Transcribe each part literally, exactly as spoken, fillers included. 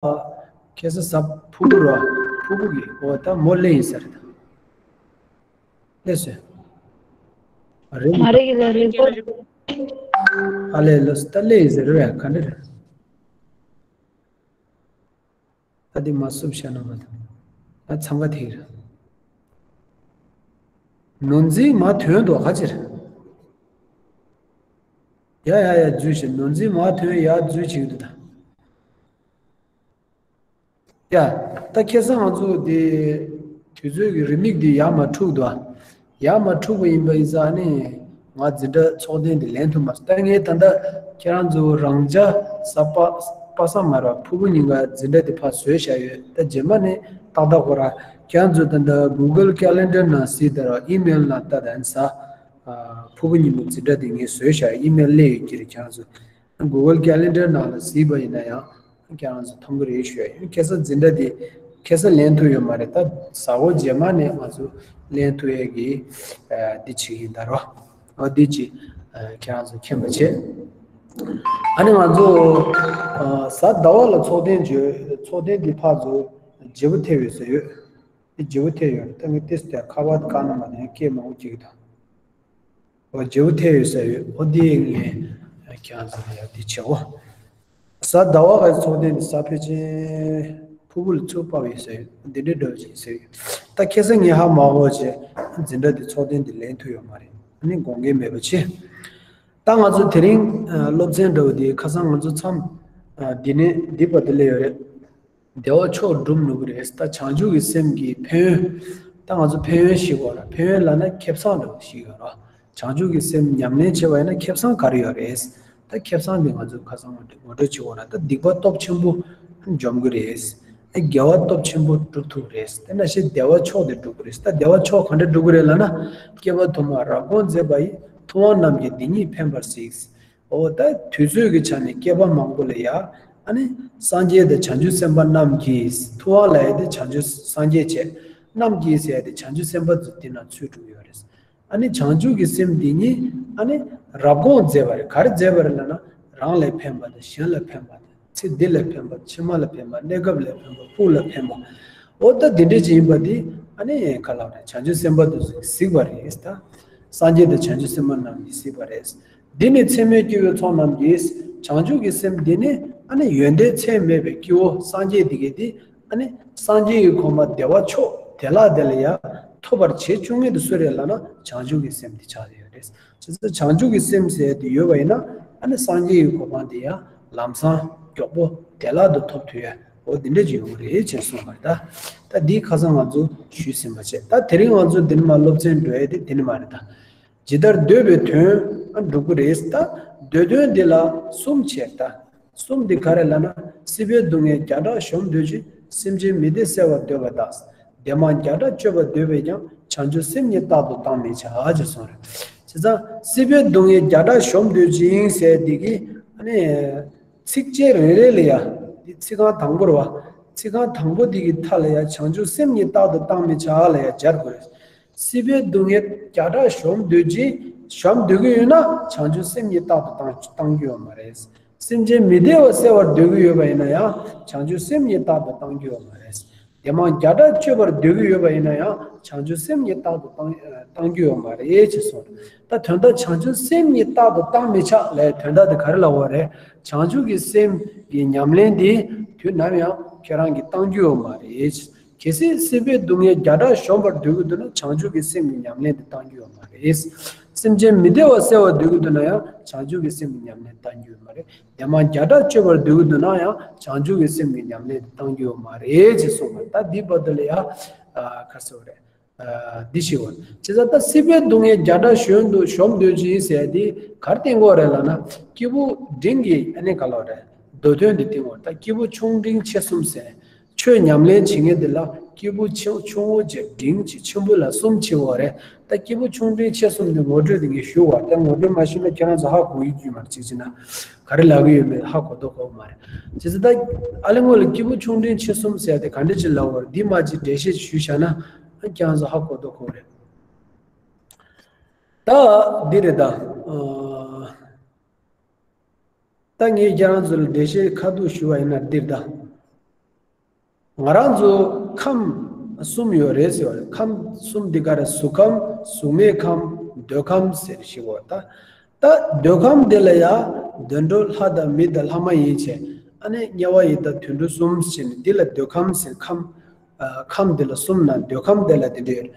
ཁ་སང་གཟའ་ཕུར་བུ་ར། ཕུར་བུ་གི་འོ་ད་མོ་སླེབས་ཡིན་ས་རེད་ད། སླེབས་སོང་། རེད་མ་མ་རེད་གི་ལ་རེད་པོ། ཨ་ལས་ལོས་ད་སླེབས་ཡིན་ས་རེད་བས། ག་འདྲ་རེད། ད་འདི་མ་བསུབ་བཞག་ན་མ་ཐུབ། ད་འཚང་ཁ་ཐིག་རེད། ནོར་འཛིན་མ་ཐོན་འདུག་ག་ཅིར། ཡ་ཡ་ཡ་འཛུལ་ཞིག་ནོར་འཛིན་མ་ཐོན་ཡ་འཛུལ་ཞིག་འདུག་ད། ཡ། ད་ཁ་སང་ང་ཚོ་དེ་དུས་ཚོད་ཀྱི་རེའུ་མིག་དེ་ཡར་མ་འཁྲུག་འདུག་ཡར་མ་འཁྲུག་པ་ཡིན་པ་ཡིན་ཙང་ནི་ང་འཛིན་གྲྭ་ཚོགས་ཐེངས་དེ་ལེན་ཐུབ་མ་སོང་། ད་ངས་ད་ལྟ་ཁྱེད་རང་ཚོ་རང་འཇགས་གཟའ་པ་པ་སངས་མ་རེད་པ། ཕུར་བུ་ཉིན་ག་འཛིན་གྲྭ་དེ་ཕར་བཟོས་བཞག་ཡོད། ད་རྗེས་མ་ནི་ཏག་ཏག་ཁོ་རང་ཁྱེད་རང་ཚོ་ད་ལྟ་Google Calendar ནང་གཟིགས་དང་ར་ཨི་མེལ་ནང་ལྟ་དང་གཟའ་ཕུར་བུ་ཉིན་མོ་འཛིན་གྲྭ་དེ་ངས་བཟོས་བཞག་ཡོད། ཨི་མེལ་སླེབས་ཡོད་ཀྱི་རེད། ཁྱེད་རང་ཚོ། Google Calendar ནང་ལ་གཟིགས་པ་ཡིན་ན་ཡང་ཁྱེད་རང་ཚོ་མཐོང་གི་རེད་ཞུ་ཡ་ཡིན། ཁ་སང་འཛིན་གྲྭ་དེ་ཁ་སང་ལེན་ཐུབ་ཡོད་མ་རེད། ད་གཟའ་འཁོར་རྗེས་མ་ནས་ང་ཚོ་ལེན་ཐུབ་ཡས་ཀྱི་ཨ་འདི་བྱེད་ཀྱི་ཡིན་ད་རོ། འོ་འདི་ཅིག་ཨ་ཁྱེད་རང་ཚོ་མཁྱེན་པ་བྱེད། ཨ་ནི་ང་ཚོ་ཨ་གཟའ་ཟླ་བ་ལ་ཚོགས་ཐེངས་བརྗོད། ཚོགས་ཐེངས་འདི་ཕར་ཚུར་བརྗེ་པོ་ཐེབས་ཡོད་ཟེར་ཡོད། འདི་བརྗེ་པོ་ཐེབས་ཡོད་རེད། ད་ངས་ཏོག་ཙམ་དེ་ཁ་པར་དེ་བཀག་ན་མ་གཏོགས་སྐད་མང་པོ་སྐྱེ་གི་འདུག་འོ་བརྗེ་པོ་ཐེབས་ཡོད་ཟེར་ཡོད། འོ་འདི་ངས་ཁྱེད་རང་ཚོ་ལ་ཡ་འདི་བྱེད་འོ། གཟའ་ཟླ་བ་གི་ཚོགས་ཐེངས་འདི་གཟའ་ཕལ་ཆེར་ཕུར་བུ་ལ་ཚུར་ཕབ་ཡོད་ཟེར་ཡོད། འདི་འདྲའི་འདྲ་བོ་ཅིག་ཟེར་ཡོད། ད་ཁ་སང་ངས་ཧ་མ་གོ་བྱས་འཛིན་གྲྭ་འདི་ཚོགས་ཐེངས་འདི་ལེན་ཐུབ་ཡོད་མ་རེད། ཨ་ནི་དགོངས་འགལ་མེད་པ་བྱེད། ད་ང་ཚོ་དེ་རིང་ཨ་སློབ་ཚན་འདྲ་བོ་འདི་ཁ་སང་ང་ཚོ་མཚམས་ཨ་འདི་ནས་འདི་བར་དུ་སླེབས་ཡོད་རེད། བདེ་བ་མཆོག་སྒྲུབ་ནུས་ཀྱི་རེད། ད་བྱང་ཆུབ་ཀྱི་སེམས་ཀྱི་ཕན་ཡོན། ད་ང་ཚོ་ཕན་ཡོན་ཤེས་དགོས་ར། ཕན་ཡོན་ལབ་ན་ཁེ་བཟང་འདྲ་བོ་ཞིག་ཡོད་ར། བྱང་ཆུབ་ཀྱི་སེམས་ཉམས་ལེན་བྱེད་པ་ཡིན་ན་ཁེ་བཟང་ག་རེ་ཡོད་རེད། ད་ཁེ་བཟང་འདི་ང་ཚོས་ཁ་སང་ངོ་སྤྲོད་ངོ་སྤྲོད་བྱེད་དགོས་ར། ད་སྡིག་པ་སྟོབས་ཆེན་པོ་འཇོམས་ཀྱི་རེད། ད་དགེ་བ་སྟོབས་ཆེན་པོ་སྒྲུབ་ཐུབ་ཀྱི་རེད། དེ་ནང་བཞིན་བདེ་བ་མཆོག་དེ་སྒྲུབ་ཀྱི་རེད། ད་བདེ་བ་མཆོག་ག་འདྲ་སྒྲུབ་ཀྱི་རེད་ལབ་ན། བསྐལ་པ་དུ་མར་རབ་དགོངས་མཛད་པ་ཡི། ཐུབ་དབང་རྣམས་ཀྱིས་འདི་ཉིད་ཕན་པར་གཟིགས། འོ་ད་དུས་ཚོད་ཀྱི་ཆ་ནས་བསྐལ་པ་མང་པོ་ལ་ཡ། ཨ་ནི་སངས་རྒྱས་དང་བྱང་ཆུབ་སེམས་དཔའ་རྣམས་ཀྱིས། ཐུབ་དབང་ལབ་ཡ་དེ་བྱང་ཆུབ་སངས་རྒྱས་བྱས། རྣམས་ཀྱིས་ཟེར་ཡ་དེ་བྱང་ཆུབ་སེམས་དཔའ་ཚོ་དེ་ནང་ཚུད་འགྲོ་གི་ཡོད་རེད། ཨ་ནི་བྱང་ཆུབ་ཀྱི་སེམས་འདི་ཉིད་ཨ་ནི་རབ་དགོངས་མཛད་པ་རེད། ག་རེ་མཛད་པ་རེད་ལབ་ན། རང་ལ་ཕན་པ་དང་གཞན་ལ་ཕན་པ་དང་། ཚེ་འདི་ལ་ཕན་པ། ཕྱི་མ་ལ་ཕན་པ། གནས་སྐབས་ལ་ཕན་པ། སྐུ་ལ་ཕན་པ། འོ་ད་འདི་འདྲ་ཅིག་ཡིན་པ་འདི་ཨ་ནི་ག་ལབ་རེད། བྱང་ཆུབ་སེམས་དཔའ་དེ་ཚོས་གཟིགས་པ་རེད་ད། སངས་རྒྱས་དང་བྱང་ཆུབ་སེམས་དཔའ་རྣམས་ཀྱིས་གཟིགས་པ་རེད། འདི་ནི་ཚད་མེད་སྐྱེ་བོའི་ཚོགས་རྣམས་ཀྱིས། བྱང་ཆུབ་ཀྱི་སེམས་འདི་ནི་ཨ་ནི་ཡོན་ཏན་ཚད་མེད་པའི་སྐྱེ་བོ་སངས་རྒྱས་འདི་གས་འདི་ཨ་ནི་སངས་རྒྱས་ཀྱི་གོ་འཕང་བདེ་བ་མཆོག་བདེ་བླག་དེ་ལ་ཡང་ཐོབ་པར་བྱེད་བཅུག་མཁན་དེ་སུ་རེད་ལབ་ན། བྱང་ཆུབ་ཀྱི་སེམས་དེ་ཆགས་ཡོད་རེད། བྱས་ཙང་བྱང་ཆུབ་ཀྱི་སེམས་ཟེར་དེ་ཡོད་པ་ཡིན་ན། ཨ་ནི་སངས་རྒྱས་ཀྱི་གོ་འཕང་དེ་ཡང་ལམ་སང་མགྱོགས་པོ་བདེ་བླག་ཏུ་ཐོབ་ཐུབ་ཡ། འོ་འདི་འདྲ་ཅིག་ཡོང་གི་རེད་ཅེས་གསུངས་པ་རེད་ད། ད་འདི་ཁ་སང་ང་ཚོ་ཞུས་ཟིན་པ་བྱས། ད་དེ་རིང་ང་ཚོ་འདི་ནས་མར་སློབ་ཚན་འགྲོ་ཡ་དེ་འདི་ནས་མར་རེད་ད། ཇི་ལྟར་འདོད་པའི་དོན་ཨ་འགྲུབ་ཀྱི་རེད་ད། འདོད་དོན་འདི་ལ་གསུམ་བྱས་ད། གསུམ་འདི་ག་རེ་ལབ་ན། སྲིད་པའི་སྡུག་བསྔལ་བརྒྱ་ཕྲག་གཞོམ་འདོད་ཅིང་། སེམས་ཅན་མི་བདེ་བསལ་བར་འདོད་པ་དང་། བདེ་མང་བརྒྱ་ཕྲག་སྤྱོད་པར་འདོད་པས་ཀྱང་། བྱང་ཆུབ་སེམས་ཉིད་རྟག་ཏུ་བཏང་མི་བྱ། ཅེས་གསུངས་རེད། བྱས་ཙང་སྲིད་པའི་སྡུག་བསྔལ་བརྒྱ་ཕྲག་གཞོམ་འདོད་ཅིང་ཟེར་འདི་གི་ཨ་ནི་ཚིགས་བཅད་རེ་རེ་ལ་ཡ། འདི་ཚིག་རྐང་དང་པོ་རེད་བ། ཚིག་རྐང་དང་པོ་འདི་གི་མཐའ་ལ་ཡ། བྱང་ཆུབ་སེམས་ཉིད་རྟག་ཏུ་བཏང་མི་བྱ་ལ་ཡ་སྦྱར་དགོས་རེད། སྲིད་པའི་སྡུག་བསྔལ་བརྒྱ་ཕྲག་གཞོམ་འདོད་ཅིང་། གཞོམ་འདོད་ཀྱི་ཡོད་ན་བྱང་ཆུབ་སེམས་ཉིད་རྟག་ཏུ་བཏང་བཏང་རྒྱུ་ཡོད་མ་རེད། སེམས་ཅན་མི་བདེ་བ་བསལ་བར་འདོད་ཀྱི་ཡོད་པ་ཡིན་ན་ཡང་བྱང་ཆུབ་སེམས་ཉིད་རྟག་ཏུ་བཏང་རྒྱུ་ཡོད་མ་རེད། བདེ་མང་བརྒྱ་ཕྲག་སྤྱོད་པར་འདོད་ཀྱི་ཡོད་པ་ཡིན་ན་ཡང་བྱང་ཆུབ་སེམས་ཉིད་རྟག་ཏུ་བཏང་བཏང་རྒྱུ་ཡོད་མ་རེད་ཅེས་གསུངས། ད་དོན་དག་བྱང་ཆུབ་སེམས་ཉིད་རྟག་ཏུ་བཏང་མི་བྱ་ལབ་དོན་དག་དེ་ག་རེ་ལབ་པ་རེད། བྱང་ཆུབ་ཀྱི་སེམས་ཀྱི་ཉམས་ལེན་དེ་དུས་ནམ་ཡང་ཁྱེད་རང་གིས་བཏང་རྒྱུ་ཡོད་མ་རེད། གལ་སྲིད་སྲིད་པའི་སྡུག་བསྔལ་བརྒྱ་ཕྲག་གཞོམ་པར་འདོད་ཀྱི་འདུག་ན་བྱང་ཆུབ་ཀྱི་སེམས་ཀྱི་ཉམས་ལེན་དེ་བཏང་རྒྱུ་ཡོད་མ་རེད། སེམས་ཅན་མི་བདེ་བ་བསལ་བར་འདོད་ཀྱི་འདུག་ན་ཡང་བྱང་ཆུབ་ཀྱི་སེམས་ཀྱི་ཉམས་ལེན་བཏང་རྒྱུ་ཡོད་མ་རེད། བདེ་མང་བརྒྱ་ཕྲག་སྤྱོད་པར་འདོད་ཀྱི་འདུག་ན་ཡང་བྱང་ཆུབ་ཀྱི་སེམས་ཀྱི་ཉམས་ལེན་དེ་བཏང་རྒྱུ་ཡོད་མ་རེད་ཅེས་གསུངས་པ། ད་འདི་བར་དུ་ལ་ཡང་ཨ་ག་ཟེར་བ་རེད། ཨ་འདི་ཞིག་བར། བྱས་ཙང་ད་སྲིད་པའི་སྡུག་བསྔལ་བརྒྱ་ཕྲག་གཞོམ་དུ་གཞོམ་འདོད་ཅིང་ཟེར་ཡ་འདི་ག་རེ་བསྟན་གྱི་ཡོད་རེད་ལབ་ན། སྐྱེས་བུ་འབྲིང་གི་ཨ་ནི་ག་ལབ་རེད། མདོ་དོན་འདི་བསྟན་གྱི་ཡོད་རེད། ད་སྐྱེས་བུ་ཆུང་འབྲིང་ཆེ་གསུམ་ཟེར། ཆོས་ཉམས་ལེན་བྱེད་མཁན་འདི་ལ་སྐྱེས་བུ་ཆུང་ཆུང་བོ་བྱས་འབྲིང་བྱས་ཆེན་པོ་ལ་གསུམ་ཕྱེ་བ་རེད། ད་སྐྱེས་བུ་ཆུང་འབྲིང་ཆེ་གསུམ་འདི་ངོ་སྤྲོད་འདི་ངས་ཞུ་བ། ད་ངོ་སྤྲོད་མ་ཞུས་ན་ཁྱེད་རང་ཚོ་ཧ་གོ་ཡི་རྒྱུ་མ་རེད། གཅིག་བྱས་ན་ག་རེ་ལབ་ཀྱི་ཡོད་མེད་ཧ་གོ་མདོག་ཁ་པོ་མ་རེད། བྱས་ཙང་ད་ཨ་ལས་ངོ་ལ་སྐྱེས་བུ་ཆུང་འབྲིང་ཆེ་གསུམ་ཟེར་ཏེ་ག་འདྲ་ཅིག་ལབ་པ་རེད། འདི་མ་ཅིག་འགྲེལ་བཤད་ཞུས་བཞག་ན་ཁྱེད་རང་ཚོ་ཧ་གོ་མདོག་ཁ་པོ་རེད། ད་འདི་རེད་ད། ཨ། ད་ངས་ཁྱེད་རང་ཚོ་ལ་འགྲེལ་བཤད་ཁ་ཐུག་ཞུ་བ་ཡིན་ན་འདིར་ད། ང་རང་ཚོ་ཁམས་གསུམ་ཡོད་རེད་ཟེར་བ་རེད། ཁམས་གསུམ་འདི་ག་རེ། གཟུགས་ཁམས། གཟུགས་མེད་ཁམས། འདོད་ཁམས་ཟེར་ཞིག་བ། ད་ད་འདོད་ཁམས་འདི་ལ་ཡང་དུད་འགྲོ་ལྷ་དང་མི་དང་ལྷ་མ་ཡིན་བྱས། ཨ་ནི་དམྱལ་བ་ཡི་དྭགས་དུད་འགྲོ་གསུམ་ཟེར་ནས། འདི་ལ་འདོད་ཁམས་ཟེར། ཁམས་ཨ་ཁམས་འདི་ལ་གསུམ་ན་འདོད་ཁམས་འདི་ལ་དེ་འདྲ་ཡོད།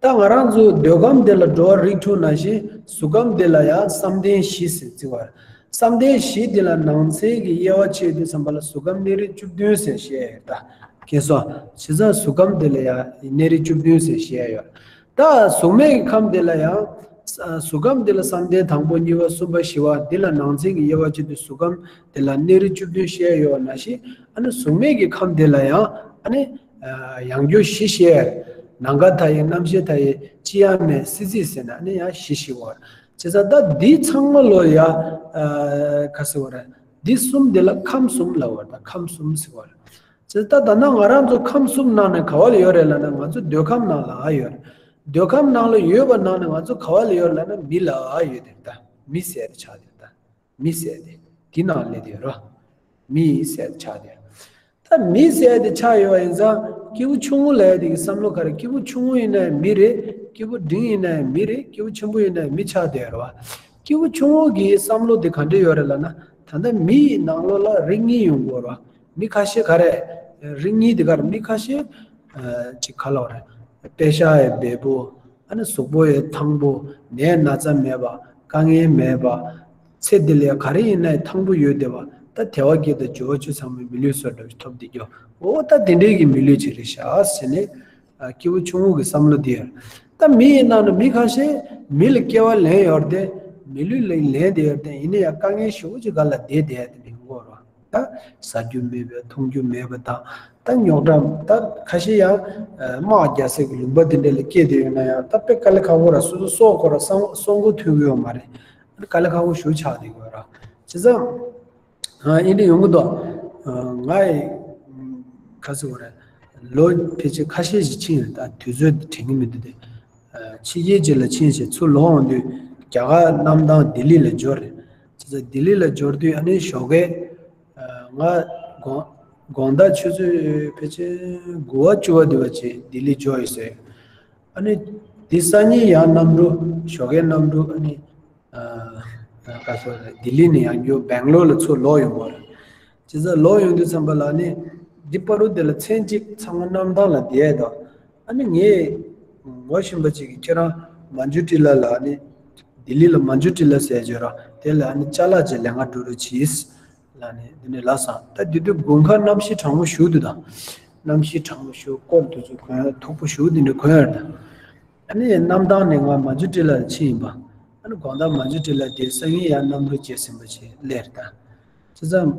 ད་ང་རང་ཚོ་འདོད་ཁམས་འདི་ལ་འགྲོ་བ་རིགས་དྲུག་ནང་བཞིན། གཟུགས་ཁམས་འདི་ལ་ཡང་བསམ་གཏན་བཞི་ཟེར་བརྩི་བ། བསམ་གཏན་བཞི་འདི་ལ་ནང་ཚན་གྱི་དབྱེ་བ་ཕྱེ་དུས་ཙམ་པ་ལ། གཟུགས་ཁམས་གནས་རིགས་བཅུ་བདུན་ཟེར་བཤད་ཡོད་ད། མཁྱེན་སོང་། བྱས་ཙང་གཟུགས་ཁམས་འདི་ལ་ཡང་གནས་རིགས་བཅུ་བདུན་ཟེར་བཤད་ཡོད། ད་གཟུགས་མེད་ཀྱི་ཁམས་འདི་ལ་ཡང་། གཟུགས་ཁམས་འདི་ལ་བསམ་གཏན་དང་པོ་གཉིས་པ་གསུམ་པ་བཞི་པ་འདི་ལ་ནང་ཚན་གྱི་དབྱེ་བ་ཕྱེ་དུས། གཟུགས་ཁམས་འདི་ལ་གནས་རིགས་བཅུ་བདུན་བཤད་ཡོད་ནང་བཞིན། ཨ་ནི་གཟུགས་མེད་ཀྱི་ཁམས་འདི་ལ་ཡང་ཨ་ནི་ཡང་སྒོས་བཞི་བཤད། ནམ་མཁའ་མཐའ་ཡས། རྣམ་ཤེས་མཐའ་ཡས། ལྕི་ཡང་མེད། སྲིད་རྩེ་ཟེར་ནས་ཨ་ནི་ཡང་བཞི་བཤད་པ་རེད། བྱས་ཙང་ད་འདི་ཚང་མ་ལོ་ཡ་ཨ་ག་ཟེར་བ་རེད། འདི་གསུམ་འདི་ལ་ཁམས་གསུམ་ལབ་པ་རེད། ད་ཁམས་གསུམ་ཟེར་བ་རེད། བྱས་ཙང་ད་ད་ནང་ང་རང་ཚོ་ཁམས་གསུམ་ནང་ནས་ག་བ་ལ་ཡོད་རེད་ལབ་ན། ང་ཚོ་འདོད་ཁམས་ནང་ལ་ཨ་ཡོད་རེད། འདོད་ཁམས་ནང་ལ་ཡོད་པ་ནང་ནས་ང་ཚོ་ག་བ་ལ་ཡོད་ལབ་ན། མི་ལ་ཨ་ཡོད་དེ། ད་མི་ཟེར་དེ་ཆགས་དེ། ད་མི་ཟེར་དེ་དེ་ནང་སླེབས་དེ་ཡོད་རེད། མི་ཟེར་དེ་ཆགས་དེ། ད་མི་ཟེར་དེ་ཆགས་ཡོད་པ་ཡིན་ཙང་། སྐྱེས་བུ་ཆུང་ངུ་ལབ་ཡ་དེ་གི་བསམ་བློ་ག་རེ། སྐྱེས་བུ་ཆུང་ངུ་ཡིན་ན་ཡང་མི་རེད། སྐྱེས་བུ་འབྲིང་ཡིན་ན་ཡང་མི་རེད། སྐྱེས་བུ་ཆེན་པོ་ཡིན་ན་ཡང་མི་ཆགས་བསྡད་ཡོད་རེད་བ། སྐྱེས་བུ་ཆུང་ངུ་གི་བསམ་བློ་དེ་ག་འདྲ་ཡོད་རེད་ལབ་ན། ད་ལྟ་མི་ཡི་ནང་ལོགས་ལ་རིགས་གཉིས་ཡོང་གི་ཡོད་རེད་བ། མི་ཁ་ཤས་ག་རེ། རིགས་གཉིས་དེ་ག་རེ། མི་ཁ་ཤས་ཨ་ཅིག་ག་ལབ་རེད། དཔེ་ཤ་ཡི་འབེལ་པོ། ཨ་ནི་གཟུགས་པོ་ཡི་ཐང་པོ། ནད་ན་ཚ་མེད་པ། དཀའ་ངལ་མེད་པ། ཚེ་འདི་ལ་ག་རེ་ཡིན་ན་ཡང་ཐང་པོ་ཡོད་བསྡད་པ། ད་དལ་བ་བརྒྱད་དང་འབྱོར་བ་བཅུ་ཚང་བའི་མི་ལུས་བསོད་བདེ་ཐོབ་བསྡད་རྒྱུ། འོ་ད་དེ་འདྲའི་གི་མི་ལུས་ཅིག་རེད་ཤག་ཟེར་ནས། ཨ་སྐྱེས་བུ་ཆུང་ངུ་གི་བསམ་བློ་དེ་ཡོད། ད་མི་ཡི་ནང་ནས་མི་ཁ་ཤས་མི་ལ་སྐྱེ་བ་ལེན་ཡོད་རེད་དེ། མི་ལུས་ལ་ལེན་བསྡད་ཡོད་རེད་དེ། ཡིན་ན་ཡང་དཀའ་ངལ་ཞེ་པོ་ཅིག་སྒང་ལ་བསྡད་བསྡད་དེ་འདྲ་ཡོང་གི་ཡོད་རེད། ད་ཟ་རྒྱུ་མེད་པ། འཐུང་རྒྱུ་མེད་པ་དང་། ད་རྙོག་དྲ། ད་ཁ་ཤས་ཡང་དམག་རྒྱག་སའི་གི་ལུང་པ་དེ་འདྲ་ལ་སྐྱེས་བསྡད་ཡོད་ན་ཡང་། ད་དཔེ་དཀའ་ལས་ཁག་པོ་ར། སོ་སོ་སྲོག་ཁོ་ར་སྲོག་སྲོག་མགོ་ཐོན་གི་ཡོད་མ་རེད། དཀའ་ལས་ཁག་པོ་ཞེ་པོ་ཆགས་བསྡད་ཀྱི་ཡོད་ར། བྱས་ཙང་ཨ་ཨེ་འདྲ་ཡོང་གི་འདུག་ཨ་ང་ཡི་ཁ་སི་བ་རེད། ལོ་ཕལ་ཆེར་ཁ་ཤས་ཤིག་ཕྱིན་ཡོད། ད་དུས་ཚོད་དེ་དྲན་གྱི་མི་འདུག་སྟེ། ཨ་ཕྱི་རྒྱལ་ཅིག་ལ་ཕྱིན་བྱས་ཚུར་ལོག་འོང་དུས། རྒྱ་གར་གནམ་ཐང་ལྡི་ལི་ལ་འབྱོར་རེད། བྱས་ཙང་ལྡི་ལི་ལ་འབྱོར་དུས། ཨ་ནི་ཞོགས་ཀས་ཨ་ང་དགོང་དགོང་དག་ཆུ་ཚོད་ཕལ་ཆེར་དགུ་པ་བཅུ་པ་དེ་བ་ཅིག་ལྡི་ལི་འབྱོར་ཡོད་ཟེར། ཨ་ནི་དེ་སང་ཉིན་ཡང་གནམ་གྲུ། ཞོགས་ཀའི་གནམ་གྲུ། ཨ་ནི་ཨ་ག་སོ་རེད། ལྡི་ལི་ནས་ཡང་བསྐྱར་སྦེང་ལོར་ལ་ཚུར་ལོག་ཡོང་བ་རེད། བྱས་ཙང་ལོག་ཡོང་དུས་ཙམ་པ་ལ་ནི། འདི་བར་དུ་དེ་ལ་མཚན་གཅིག་ཚང་མ་གནམ་ཐང་ལ་བསྡད་དོ། ཨ་ནི་ངས་ངོ་ཤེས་པ་ཅིག་གིས། ཁྱེད་རང་མན་ཇུ་ཊི་ལ་ལ་ནི། ལྡི་ལི་ལ་མན་ཇུ་ཊི་ལ་ཟེར་ཡོད་ར། དེ་ལ་ཨ་ནི་ཅ་ལག་ཅིག་ལེན་ག་འགྲོ་རོགས་གྱིས་ལབ་ནས་དེ་ནས་ལབ་སོང་། ད་དེ་དུས་དགུན་ཁ་གནམ་གཤིས་གྲང་མོ་ཞེ་པོ་འདུག་ད་གནམ་གཤིས་གྲང་མོ་ཞེ་པོ། སྐོར་དེ་ཚོ་གོན་ཡ། མཐུག་པོ་ཞེ་པོ་དེ་འདྲ་གོན་ཡོད་རེད་ད། ཨ་ནི་གནམ་ཐང་ནས་ང་མན་ཇུ་ཊི་ལ་ལ་ཕྱིན་ཡིན་པ། ཨ་ནི་དགོང་དག་མན་ཇུ་ཊི་ལ་བསྡད། སང་ཉིན་ཡང་གནམ་གྲུ་བརྗེ་ཟིན་པ་བྱས་སླེབས་རེད་ད། བྱས་ཙང་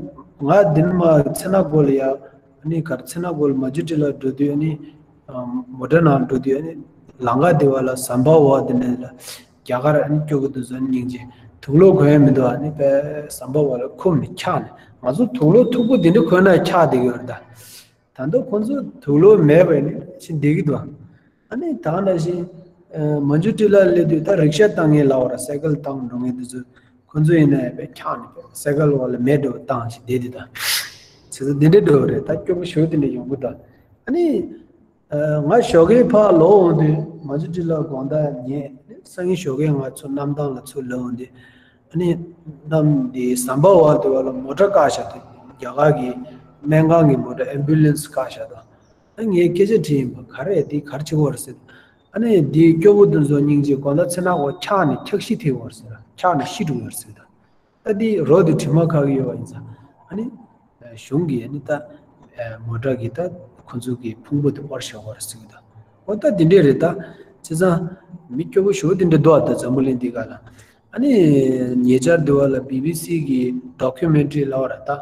ང་འདི་ནས་མར་མཚན་སྣ་སྒོ་ལ་ཡ། ཨ་ནི་གར་མཚན་སྣ་སྒོ་ལ་མན་ཇུ་ཊི་ལ་འགྲོ་དུས། ཨ་ནི་ཨ་མོ་ཊ་ནང་འགྲོ་དུས། ཨ་ནི་ལམ་ཁ་དེ་བ་ལ་ཟམ་པ་བ་དེ་འདྲ་ལ་རྒྱ་གར་ཨ་ནི་སྐྱོ་གི་འདུག་ཟེར་ནས། སྙིང་རྗེ། དུག་ལོག་གོན་ཡ་མི་འདུག་ཨ་ནི་དཔེ་ཟམ་པ་བ་ལ་འཁུམས་ནས་འཁྱག་ནས། ང་ཚོ་དུག་ལོག་མཐུག་པོ་དེ་འདྲ་གོན་ན་འཁྱག་བསྡད་ཀྱི་ཡོད་རེད་ད། ད་དུང་ཁོ་ཚོ་དུག་ལོག་མེད་པ་ནས་ཕྱིན་བསྡད་ཀྱི་འདུག་ཨ་ནི་ད་ནང་བཞིན་ཨ་མན་ཇུ་ཊི་ལ་སླེབས་དུས། ད་རིག་ཤ་བཏང་མཁན་ལབ་པ་ར། སའི་ཀལ་བཏང་འགྲོ་མཁན་དེ་ཚོ། ཁོ་ཚོ་ཡིན་ན་ཡང་དཔེ་འཁྱག་ནས་དཔེ་སའི་ཀལ་བ་ལ་མེ་འདྲ་བོ་བཏང་བྱས་བསྡད་དེ། ད་བྱས་ཙང་འདི་འདྲ་འདྲ་བོ་རེད། ད་སྐྱོ་པོ་ཞེ་པོ་དེ་འདྲ་ཡོང་གི་འདུག་ཨ་ནི་ཨ་ང་ཞོགས་ཀས་ཕར་ལོག་འོང་དུས། མན་ཇུ་ཊི་ལ་དགོང་དག་ཉལ། སང་ཉིན་ཞོགས་ཀས་ང་ཚོ་གནམ་ཐང་ལ་ཚུར་ལོག་འོང་དུས། ཨ་ནི་གནམ་འདི་ཟམ་པ་བ་དེ་བ་ལ་མོ་ཊ་བཀག་བཞག་འདུག་རྒྱ་གར་གྱི་སྨན་ཁང་གི་མོ་ཊ། ཨེམ་བུ་ལན་སི་བཀག་བཞག་འདུག་ཨ་ངས་སྐད་ཆ་དྲིས་ཡིན་པ། ག་རེ། འདི་ག་རེ་བྱེད་ཀྱི་ཡོད་རེད་ཟེར། ཨ་ནི་འདི་སྐྱོ་པོ་དེ་ཚོ་སྙིང་རྗེ། དགོང་དག་མཚན་སྣ་སྒོ་འཁྱག་ནས་འཁྱག་ཤི་ཐེབས་ཡོད་རེད་ཟེར། འཁྱག་ནས་ཤི་འགྲོ་ཡོད་རེད་ཟེར་ད། ད་འདི་རོ་དེ་དྲི་མ་ཁ་གི་ཡོད་པ་ཡིན་ཙང་། ཨ་ནི་གཞུང་གིས་ཨ་ནི་ད་མོ་ཊ་གི་ད་ཁོ་ཚོ་གི་ཕུང་པོ་དེ་དབོར་བཞག་པ་རེད་ཟེར་གི་འདུག་འོ་ད་འདི་འདྲས་རེད་ད། བྱས་ཙང་མི་སྐྱོ་པོ་ཞེ་པོ་དེ་འདྲ་འདུག་ཨ་ད་འཛམ་བུ་གླིང་འདི་ག་ལ། ཨ་ནི་ཉེ་ཆར་དེ་བ་ལ་བི་བི་སི་གི་ཌོ་ཀུ་མེན་ཊི་རི་ལབ་པ་ར། ད་ཨ་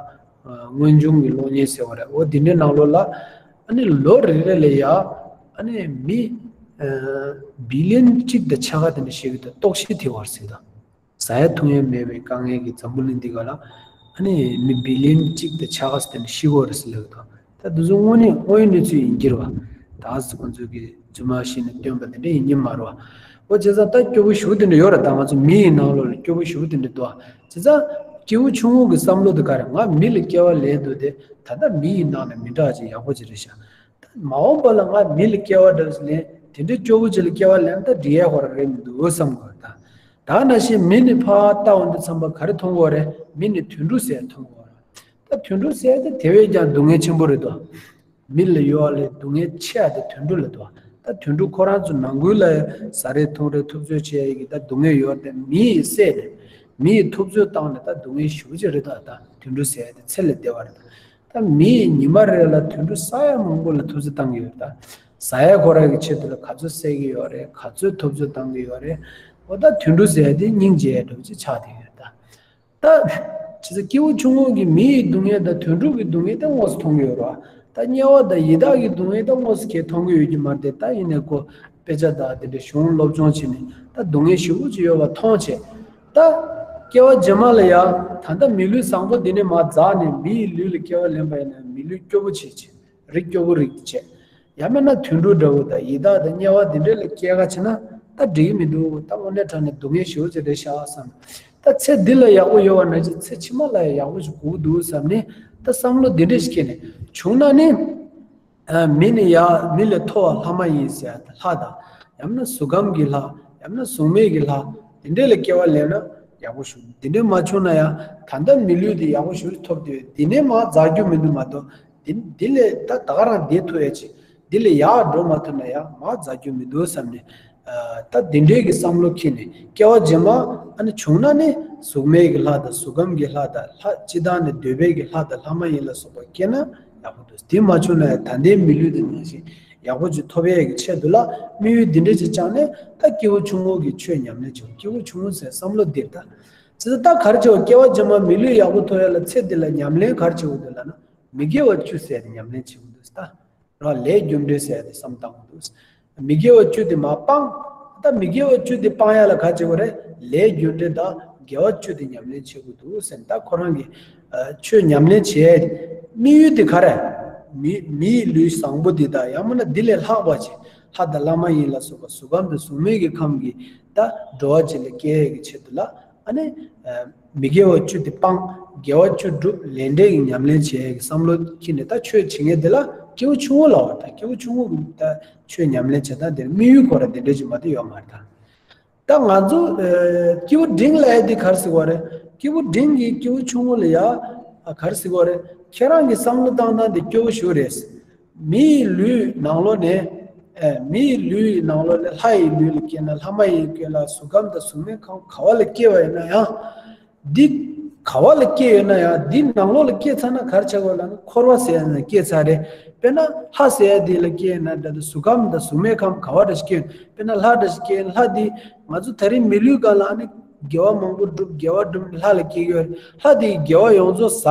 དངོས་བྱུང་གི་གློག་བརྙན་ཟེར་བ་རེད། འོ་དེ་འདྲའི་ནང་ལོགས་ལ་ཨ་ནི་ལོ་རེ་རེ་ལ་ཡ་ཨ་ནི་མི་ཨ་བི་ལི་ཡན་གཅིག་དང་ཕྱེད་ཀ་དེ་འདྲ་ཞིག་གི་ད་ལྟོགས་ཤི་ཐེབས་པ་རེད་ཟེར་གི་འདུག་ཟ་ཡ་འཐུང་ཡ་མེད་པའི་དཀའ་ངལ་གྱིས་འཛམ་བུ་གླིང་འདི་ག་ལ་ཨ་ནི་མི་བི་ལི་ཡན་གཅིག་དང་ཕྱེད་ཀ་ཙམ་དེ་འདྲ་ཤི་གི་ཡོད་རེད་ཟེར་ལབ་གི་འདུག་ད་དེ་ཚོ་དངོས་གནས་དངོས་ཡོད་གནས་ཚུལ་ཡིན་གྱི་རེད་བ། ད་ཁོ་ཚོ་གིས་རྫུན་མ་བཤད་ནས་བཏོན་པ་དེ་འདྲ་ཡིན་གྱི་མ་རེད་བ། འོ་བྱས་ཙང་ད་སྐྱོ་པོ་ཞེ་པོ་དེ་འདྲ་ཡོད་རེད། ད་ང་ཚོ་མི་ཡི་ནང་ལོགས་ལ་སྐྱོ་པོ་ཞེ་པོ་དེ་འདྲ་འདུག་བ། བྱས་ཙང་ སྐྱེ་བོ་ཆུང་ངུ་གི་བསམ་བློ་དེ་ག་རེ། ང་མི་ལ་སྐྱེ་བ་ལེན་འདུག་སྟེ། ད་ལྟ་མི་ཡི་ནང་ནས་མི་འདྲ་ཅིག་ཡག་པོ་ཅིག་རེད་ཤག་ད་མ་འོངས་པ་ལ་ང་མི་ལ་སྐྱེ་བ་འདྲ་ཅིག་ལེན། དེ་འདྲའི་སྐྱོ་བོ་ཅིག་ལ་སྐྱེ་བ་ལེན་ན་ད་འགྲིག་ཡ་ཁོ་རང་རེད་མི་འདུག་བསམ་དགོས་ད། ད་ནང་བཞིན་མི་ནི་ཕར་ལྟ་འོང་དུས་ཙམ་པ་ག་རེ་མཐོང་གི་ཡོད་རེད། མི་ནི་དུད་འགྲོ་ཟེར་མཐོང་གི་ཡོད་རེད། ད་དུད་འགྲོ་ཟེར་དེ་དེ་བས་ཀྱང་སྡུག་བསྔལ་ཆེན་པོ་རེད་དོ། མི་ལ་ཡོད་ལས་སྡུག་བསྔལ་ཆེ་བ་དེ་དུད་འགྲོ་ལ་འདུག་ད་དུད་འགྲོ་ཁོ་རང་ཚོ་ནང་ཁུལ་ལ་ཟ་རེས་འཐུང་རེས་ཐུབ་ཚོད་བྱེད་ཡ་གི་ད་སྡུག་བསྔལ་ཡོད་དེ། མི་ཡི་བསད་ནས་མི་ཡི་ཐུབ་ཚོད་བཏང་ནས་ད་སྡུག་བསྔལ་ཞེ་པོ་ཅིག་རེད་ད། ད་དུད་འགྲོ་ཟེར་ཡ་དེ་ཚེ་ལས་འདས་པ་རེད་ད། ད་མི་ཡི་ཉི་མ་རེ་ལ་དུད་འགྲོ་ས་ཡ་མང་པོ་ལ་ཐུབ་ཚོད་བཏང་གི་ཡོད་ད། ཟ་ཡ་ཁོ་རང་གི་ཆེད་དུ་ལ་ག་ཚོད་བསད་ཀྱི་ཡོད་རེད། ག་ཚོད་ཐུབ་ཚོད་བཏང་གི་ཡོད་རེད། འོ་ད་དུད་འགྲོ་ཟེར་ཡ་དེ་སྙིང་རྗེ་འདྲ་བོ་ཅིག་ཆགས་བསྡད་ཡོད་ད། ད། ཇི་སྲིད་སྐྱེ་བོ་ཆུང་ངུ་གིས་མི་ཡི་སྡུག་བསྔལ་དང་དུད་འགྲོ་གི་སྡུག་བསྔལ་དེ་དངོས་སུ་མཐོང་གི་ཡོད་རེད་བ། ད་དམྱལ་བ་དང་ཡི་དྭགས་ཀྱི་སྡུག་བསྔལ་དེ་དངོས་སུ་ཁྱེད་མཐོང་གི་ཡོད་ཀྱི་མ་རེད་དེ། ད་ཡིན་ནའི་ཁོ་དཔེ་ཆ་དང་དེ་འདྲའི་གཞུང་སློབ་སྦྱོང་བྱས་ནས་ད་སྡུག་བསྔལ་ཞེ་པོ་ཅིག་ཡོད་པ་མཐོང་བྱས། ད། སྐྱེ་བ་རྗེས་མ་ལ་ཡང་ད་ལྟ་མི་ལུས་བཟང་པོ་འདི་ནས་མར་འཛེགས་ནས་མི་ཡི་ལུས་ལ་སྐྱེ་བ་ལེན་པ་ཡིན་ན་མི་ལུས་སྐྱོ་པོ་བྱེད་བྱེད། རིགས་སྐྱོ་པོ་རིགས་བྱས། ཡང་མིན་ན་དུད་འགྲོ་འདྲ་བོ་དང་ཡི་དྭགས་དང་དམྱལ་བ་འདི་འདྲ་ལ་སྐྱེ་ག་བྱེད་ན་ད་འགྲིག་གི་མི་འདུག་ད་དངོས་གནས་དྲང་གནས་སྡུག་བསྔལ་ཞེ་པོ་ཅིག་རེད་ཤག་བསམ། ད་ཚེ་འདི་ལ་ཡག་པོ་ཡོད་པ་ནང་བཞིན་ཚེ་ཕྱི་མ་ལ་ཡང་ཡག་པོ་ཞིག་དགོས་ཀྱི་འདུག་བསམ་ནས་ད་བསམ་བློ་འདི་འདྲ་ཞིག་སྐྱེས་ནས་བྱུང་ན་ནི། ཨ། མི་ནི་ཡང་མི་ལས་མཐོ་བ་ལྷ་མ་ཡིན་ཟེར་ཡ་ལྷ་དང་། ཡང་ན་གཟུགས་ཁམས་ཀྱི་ལྷ། ཡང་ན་གཟུགས་མེད་ཀྱི་ལྷ། འདི་འདྲ་ལ་སྐྱེ་བ་ལེན་ན་ཡག་པོ་ཞིག་འདི་འདྲ་མ་བྱུང་ན་ཡང་ད་ལྟ་མི་ལུས་འདི་ཡག་པོ་ཞིག་ཐོབ་དུས་འདི་ནས་མར་འཛེགས་རྒྱུ་མི་འདུག་མ་གཏོགས། འདི་འདི་ལས་ད་ད་ག་རང་བསྡད་ཐུབ་ཡ་ཅིག་འདི་ལས་ཡར་འགྲོ་མ་ཐུབ་ན་ཡང་མར་འཛེགས་རྒྱུ་མི་འདུག་བསམ་ནས། ཨ། ད་འདི་འདྲའི་གི་བསམ་བློ་འཁྱེར་ནས་སྐྱེ་བ་རྗེས་མ་ཨ་ནི་བྱུང་ན་ནི་གཟུགས་མེད་ཀྱི་ལྷ་དང་གཟུགས་ཁམས་ཀྱི་ལྷ་དང་ལྷ་སྤྱིར་བཏང་ནས་འདོད་པའི་གི་ལྷ་དང་ལྷ་མ་ཡིན་ལ་སོགས་པ་སྐྱེས་ན་ཡག་པོ་འདུག་དེ་མ་བྱུང་ན་ཡང་ད་ལྟའི་མི་ལུས་འདི་ནང་བཞིན་ཡག་པོ་ཅིག་ཐོབ་ཡས་ཀྱི་ཆེད་དུ་ལ་དམིགས་ཡུལ་འདི་འདྲ་ཅིག་བཅངས་ནས་ད་སྐྱེ་བོ་ཆུང་ངུ་གི་ཆོས་ཉམས་ལེན་བྱེད། སྐྱེ་བོ་ཆུང་ངུ་ཟེར་བསམ་བློ་འདིར་ད། ཅི་ད་ག་རེ་བྱེད་པ། སྐྱེ་བ་རྗེས་མ་མི་ལུས་ཡག་པོ་ཐོབ་ཡ་ལ་ཚེ་འདི་ལ་ཉམས་ལེན་ག་རེ་བྱེད་དགོས་འདུག་ལབ་ན། མི་དགེ་བ་བཅུ་ཟེར་ཏེ་ཉམས་ལེན་བྱེད་དགོས་འདུག་ད། རང་ལས་རྒྱུ་འབྲས་ཟེར་ཏེ་བསམ་བཏང་དགོས་འདུག་མི་དགེ་བ་བཅུ་དེ་མར་སྤང་། ད་མི་དགེ་བ་བཅུ་དེ་སྤང་ཡ་ལ་ག་བྱེད་དགོས་རེད། ལས་རྒྱུ་འབྲས་དང་དགེ་བ་བཅུ་དེ་ཉམས་ལེན་བྱེད་དགོས་འདུག་ཟེར་ནས་ད་ཁོ་རང་གི་ཨ། ཆོས་ཉམས་ལེན་བྱེད་དམིགས་ཡུལ་དེ་ག་རེ། མི། མིའི་ལུས་བཟང་པོ་འདི་དང་ཡང་མིན་ན་འདི་ལས་ལྷག་པ་ཅིག་ལྷ་དང་ལྷ་མ་ཡིན་ལ་སོགས་པ་གཟུགས་ཁམས་དང་གཟུགས་མེད་ཀྱི་ཁམས་ཀྱི་ད་འགྲོ་བ་ཅིག་ལ་སྐྱེ་ཡས་ཀྱི་ཆེད་དུ་ལ། ཨ་ནི། ཨ། མི་དགེ་བ་བཅུ་དེ་སྤང་། དགེ་བ་བཅུ་སྒྲུབ། ལས་འབྲས་ཀྱི་ཉམས་ལེན་བྱེད་ཡས་ཀྱི་བསམ་བློ་འཁྱེར་ནས་ད་ཆོས་བྱེད་མཁན་དེ་ལ་སྐྱེ་བོ་ཆུང་ངུ་ལབ་པ་དང་། སྐྱེ་བོ་ཆུང་ངུ་གི་ད་ཆོས་ཉམས་ལེན་བྱེད་སྟངས་དེར་དམིགས་ཡུལ་ཁོ་ར་དེ་འདྲ་ཅིག་མ་གཏོགས་ཡོད་མ་རེད་ད། ད་ང་ཚོ། ཨ། སྐྱེས་བུ་འབྲིང་ལབ་ཡ་དེ་ག་རེ་ཟེར་བ་རེད། སྐྱེས་བུ་འབྲིང་གིས་སྐྱེས་བུ་ཆུང་ངུ་ལ་ཡ། ཨ། ག་རེ་ཟེར་བ་རེད། ཁྱེད་རང་གི་བསམ་བློ་བཏང་སྟངས་དེ་སྐྱོ་བོ་ཞིག་རེད། མི་ཡི་ལུས་ནང་ལོགས་ནས། ཨ། མི་ཡི་ལུས་ནང་ལོགས་ནས་ལྷ་ཡི་ལུས་ལ་སྐྱེས་ན་ལྷ་མ་ཡིན་སྐྱེས་ན་གཟུགས་ཁམས་དང་གཟུགས་མེད་ཁམས་ག་བ་ལ་སྐྱེས་པ་ཡིན་ན་ཡང་། འདི་ག་བ་ལ་སྐྱེས་ཡོད་ན་ཡང་འདི་ནང་ལོགས་ལ་སྐྱེས་ཚར་ན་ག་རེ་ཆགས་དགོས་ལབ་ན་འཁོར་བ་ཟེར་ཡ་ནང་སྐྱེས་ཚར་རེད། དཔེར་ན་ལྷ་ཟེར་ཡ་འདི་ལ་སྐྱེས་ན་འདྲ་འདུག་གཟུགས་ཁམས་དང་གཟུགས་མེད་ཁམས་ག་བ་འདྲ་ཞིག་སྐྱེས་ཡོད། དཔེར་ན་ལྷ་འདྲ་ཞིག་སྐྱེས་ཡོད། ལྷ་འདི་ང་ཚོ་ད་རིང་མི་ལུས་སྒང་ལ་ཨ་ནི་དགེ་བ་མང་པོ་བསྒྲུབས། དགེ་བ་བསྒྲུབས་ནས་ལྷ་ལ་སྐྱེས་ཡོད་རེད། ལྷ་འདིས་དགེ་བ་ཡོངས་རྫོགས་ཟ།